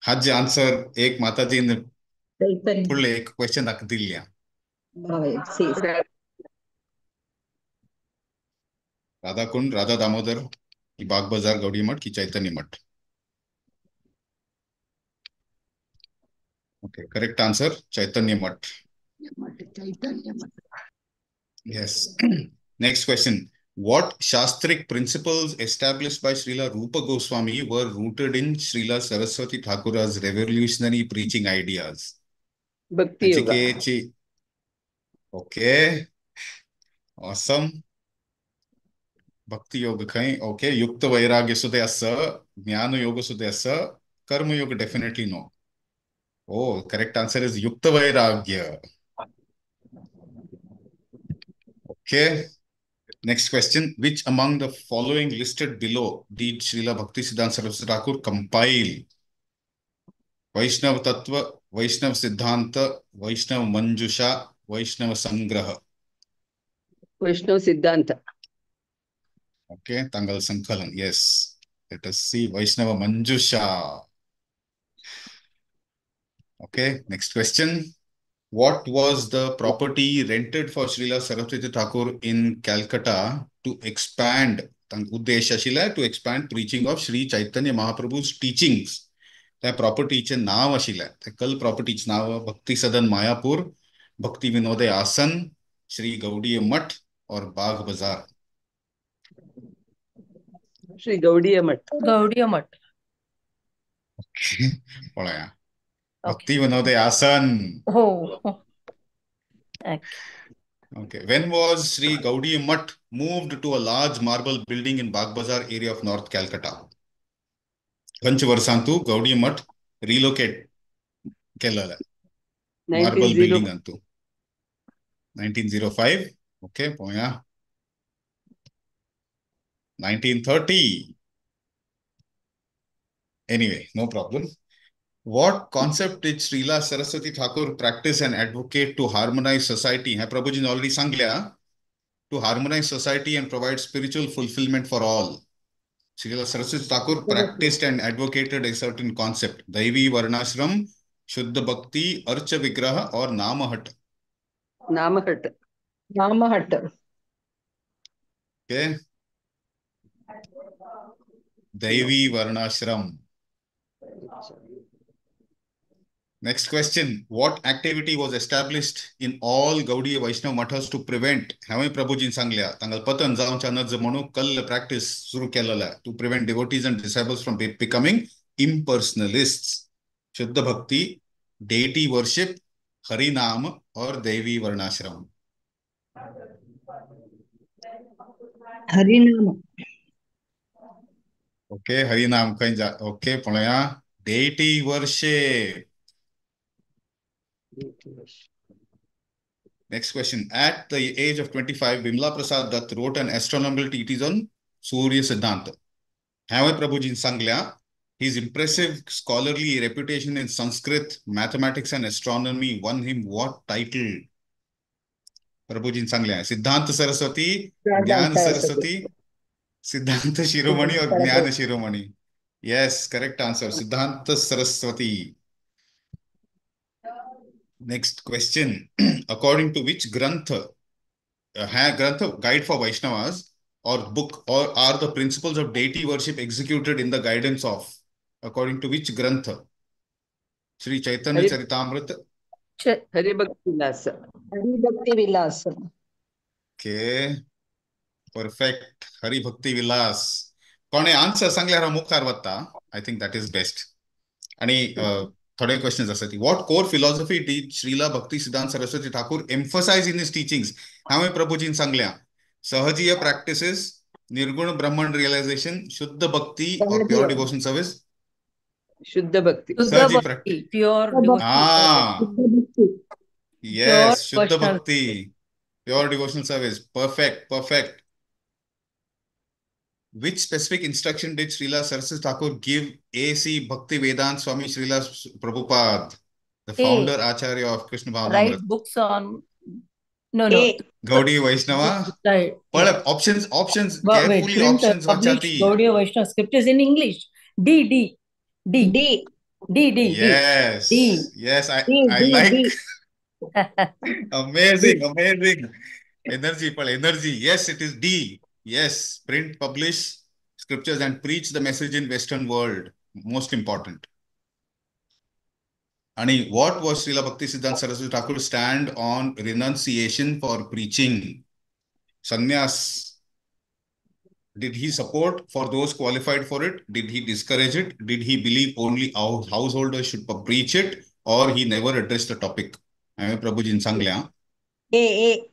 S2: हाजे answer एक माताजीन फुडले एक question दिल्ल्या. राधा कुंड, राधा दामोदर की बाग बाजार गौड़ी मठ की Chaitanya Math? Okay, correct answer Chaitanya Math.
S5: Chaitanya Math.
S2: Yes. Next question. What Shastric principles established by Srila Rupa Goswami were rooted in Srila Saraswati Thakura's revolutionary preaching ideas?
S5: Bhakti Yoga.
S2: Okay. Awesome. Bhakti Yoga khain. Okay. Yukta Vairagya सुद्धा asa, Jnana Yoga सुद्धा asa, Karma Yoga definitely no. Oh, correct answer is Yukta Vairagya. Okay. Next question. Which among the following listed below did Srila Bhakti Siddhanta Saraswati Thakur compile? Vaishnava Tattva, Vaishnava Siddhanta, Vaishnava Manjusha, Vaishnava Sangraha.
S5: Vaishnava Siddhanta.
S2: Okay, Tangal Sankalan. Yes. Let us see Vaishnava Manjusha. Okay, next question. What was the property rented for Srila Saraswati Thakur in Calcutta to expand, उद्देश आशिल्लें to expand preaching of Sri Chaitanya Mahaprabhu's teachings? त्या प्रॉपर्टीचें नांव आशिल्लें, त्या कल प्रॉपर्टीचें नांव भक्ती सदन मायापूर, भक्ती विनोदे आसन, श्री गौडीय मठ और बाग बाजार.
S5: श्री गौडीय मठ.
S3: गौडीय मठ.
S2: पळया, भक्ती विनोदे आसन.
S3: हो.
S2: Okay. When was Sri Gaudiya Math moved to a large marble building in Bagh Bazar area of North Calcutta? खंयच्या वर्सांतू गौडीय मठ रिलोकेट केलेलं मार्बल बिल्डिंग अंतू? 1905. ओके, पळोवया. 1930. Anyway, no problem. What concept did Srila Saraswati Thakur practice and advocate to harmonize society? हे प्रभुजीन already सांगल्या. To harmonize society and provide spiritual fulfillment for all. Srila Saraswati Thakur practiced and advocated a certain concept. Daivi Varnashram, Shuddha Bhakti, Archa Vigraha or Namahat?
S5: Namahat.
S6: Namahat.
S2: Okay. Daivi Varnashram. Next question. What activity was established in all Gaudiya Vaishnava mathas to prevent, हांवें प्रभुजीन सांगल्या, तांकां पतन जावच्या नज म्हणून कल practice सुरू केलेला to prevent devotees and disciples from becoming impersonalists. Shuddha Bhakti, deity worship, Harinam Aur Daivi Varnashram.
S4: Harinam.
S2: Okay, Harinam खंय जा. ओके, पळया. Deity worship. Next question. At the age of 25, Bimla Prasad Dutt wrote an astronomical treatise on Surya Siddhanta. हांवें प्रभुजीन सांगल्या, his impressive scholarly reputation in Sanskrit, mathematics and astronomy won him what title? प्रभुजीन सांगल्या, Siddhanta Saraswati, Jnana Saraswati, Siddhanta Shiromani or Jnana Shiromani. Yes, correct answer, Siddhanta Saraswati. Next question. According to which Grantha, Grantha, Guide for Vaishnavas, or book, or are the principles of deity worship executed in the guidance of? According to which Grantha? Shri Chaitanya Charitamrita.
S5: Hari Bhakti Vilas.
S6: Hari Bhakti Vilas.
S2: Okay. Perfect. Hari Bhakti Vilas. कोणे answer सांगल्यार मुखार वता. I think that is best. आणि थोडे questions आसात. What core philosophy did Srila Bhakti Siddhanta Saraswati Thakur emphasize in his teachings? हांवें प्रभुजीन सांगल्या, Sahajiya practices, Nirguna Brahman realization, Shuddha Bhakti or pure devotion service?
S5: Shuddha Bhakti.
S3: Shuddha Bhakti, pure devotion.
S2: Ah, yes, Shuddha Bhakti, pure devotional service. Perfect, perfect. Which specific instruction did Srila Saraswati Thakur give A.C. Bhakti Vedanta Swami Srila Prabhupada, the founder Acharya of Krishna Bhavnamrita?
S3: Write books on... No, no.
S2: Gaudiya Vaishnava.
S3: Right.
S2: But options, options,
S3: but
S2: carefully
S3: wait, print,
S2: options.
S3: Publish Gaudiya Vaishnava scriptures in English. D, D, D.
S4: D.
S3: D, D,
S2: yes.
S3: D.
S2: Yes, I,
S4: D,
S2: I
S4: D,
S2: like.
S4: D.
S2: Amazing, amazing. Energy, energy. Yes, it is D. Yes, print, publish scriptures and preach the message in Western world. Most important. Ani, what was Srila Bhakti Siddhanta Saraswati Thakur stand on renunciation for preaching? Sannyas. Did he support for those qualified for it? Did he discourage it? Did he believe only householders should preach it? Or he never addressed the topic? I Prabhuji Sanglia.
S4: A, A.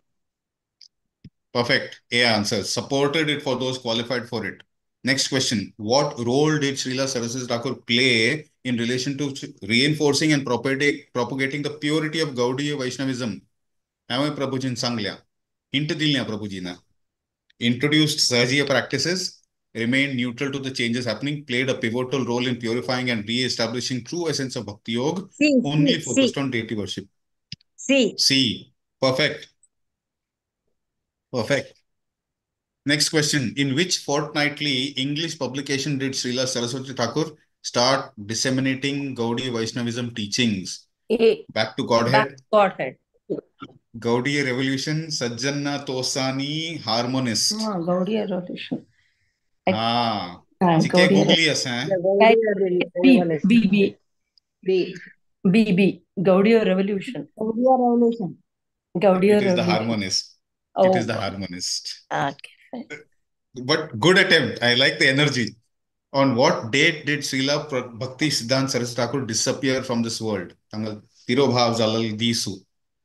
S2: Perfect. A answer. Supported it for those qualified for it. Next question. What role did Srila Saraswati Thakur play in relation to reinforcing and propagating the purity of Gaudiya Vaishnavism? Ame Prabhujin Sanglia. Hint dilya Prabhujina. Introduced Sahajiya practices, remained neutral to the changes happening, played a pivotal role in purifying and re-establishing true essence of Bhakti Yoga,
S4: C,
S2: only
S4: C,
S2: focused
S4: C.
S2: on deity worship.
S4: C.
S2: C. Perfect. Perfect. Next question. In which fortnightly English publication did Srila Saraswati Thakur start disseminating Gaudiya Vaishnavism teachings?
S3: A.
S2: Back to Godhead.
S3: Back to Godhead.
S2: Gaudiya Revolution, Sajjana Tosani, Harmonist.
S3: Ah, Gaudiya Revolution.
S2: Ah. Chike googly asa.
S3: B, B, B.
S6: B.
S3: B, B. Gaudiya Revolution.
S4: Gaudiya Revolution.
S3: Gaudiya
S2: It is the
S3: Revolution.
S2: Harmonist.
S3: Oh.
S2: It is the Harmonist.
S3: Okay.
S2: But good attempt. I like the energy. On what date did Srila Bhakti Siddhanta Saraswati Thakur disappear from this world? Tirobhav Zalal Disu.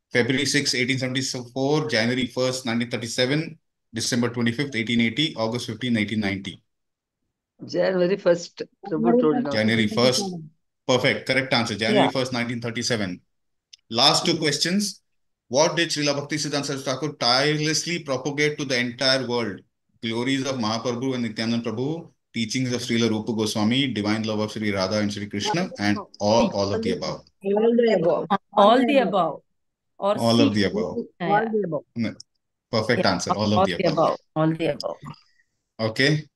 S2: February 6, 1874, January 1st, 1937, December 25th, 1880, August 15, 1990.
S5: January 1st. Prabhu told now.
S2: January 1st. Perfect. Correct answer. January 1st, 1937. Last two questions. What did Srila Bhakti Siddhanta Saraswati Thakur tirelessly propagate to the entire world? Glories of Mahaprabhu and Nityananda Prabhu, teachings of Srila Rupa Goswami, divine love of Sri Radha and Sri Krishna, and all of the above.
S6: All the above.
S3: All the above. Or
S2: all
S3: C.
S2: of the above.
S3: Yeah.
S4: All the above.
S2: No. Perfect answer. All of
S3: all
S2: the above.
S3: All the above.
S2: Okay.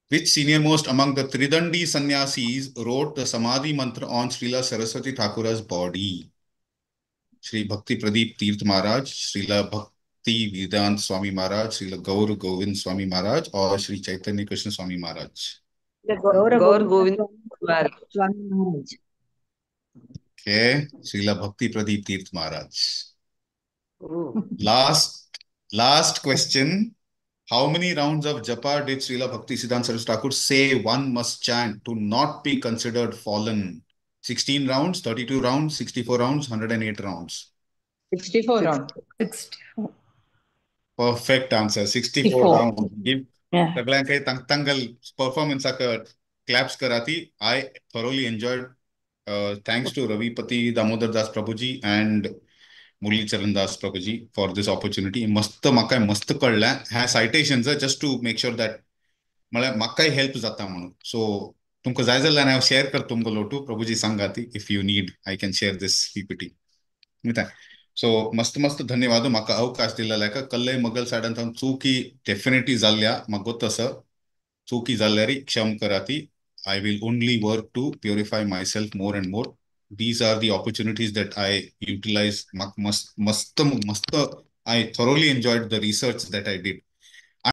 S2: Which senior most among the Tridandi sannyasis wrote the Samadhi mantra on Srila Saraswati Thakura's body? Shri Bhakti Pradeep Tirth Maharaj, Srila Bhakti Vedant Swami Maharaj, Srila Gaur Govind Swami Maharaj, or Shri Chaitanya Krishna Swami Maharaj?
S4: Gaur
S5: Govind Maharaj.
S4: Swami Maharaj.
S2: Okay, Srila Bhakti Pradeep Tirth Maharaj.
S5: Oh.
S2: Last question. How many rounds of japa did Srila Bhakti Siddhanta Saraswati Thakur say one must chant to not be considered fallen? 16 rounds, 32 rounds, 64 rounds, 108 rounds.
S6: 64 rounds.
S3: 64.
S2: Perfect answer. 64
S3: 64.
S2: Round. Give
S3: Yeah.
S2: सगळ्यांक तांगल परफॉर्मन्साक claps कराती. I thoroughly enjoyed. Thanks to Ravipati Damodar Das Prabhuji and Murali Charan Das Prabhuji for this opportunity. मस्त म्हाका मस्त कळ्ळें ह्या citations just to make sure that म्हळ्यार म्हाकाय help जाता म्हणून. सो तुमकां जाय जाल्यार हांव शेअर करता तुमकां लोटू प्रभुजी सांगा ती if you need I can share this PPT. So मस्त मस्त धन्यवाद म्हाका अवकाश दिल्ल्याक. कल्लय मगल सायडान चुकी डेफिनेटली जाल्ल्या म्हाका गोत आसा. चुकी जाल्यार क्षम कराती. I will only work to purify myself more and more. These are the opportunities that I utilize. मस्त मस्त मस्त I thoroughly enjoyed the research that I did.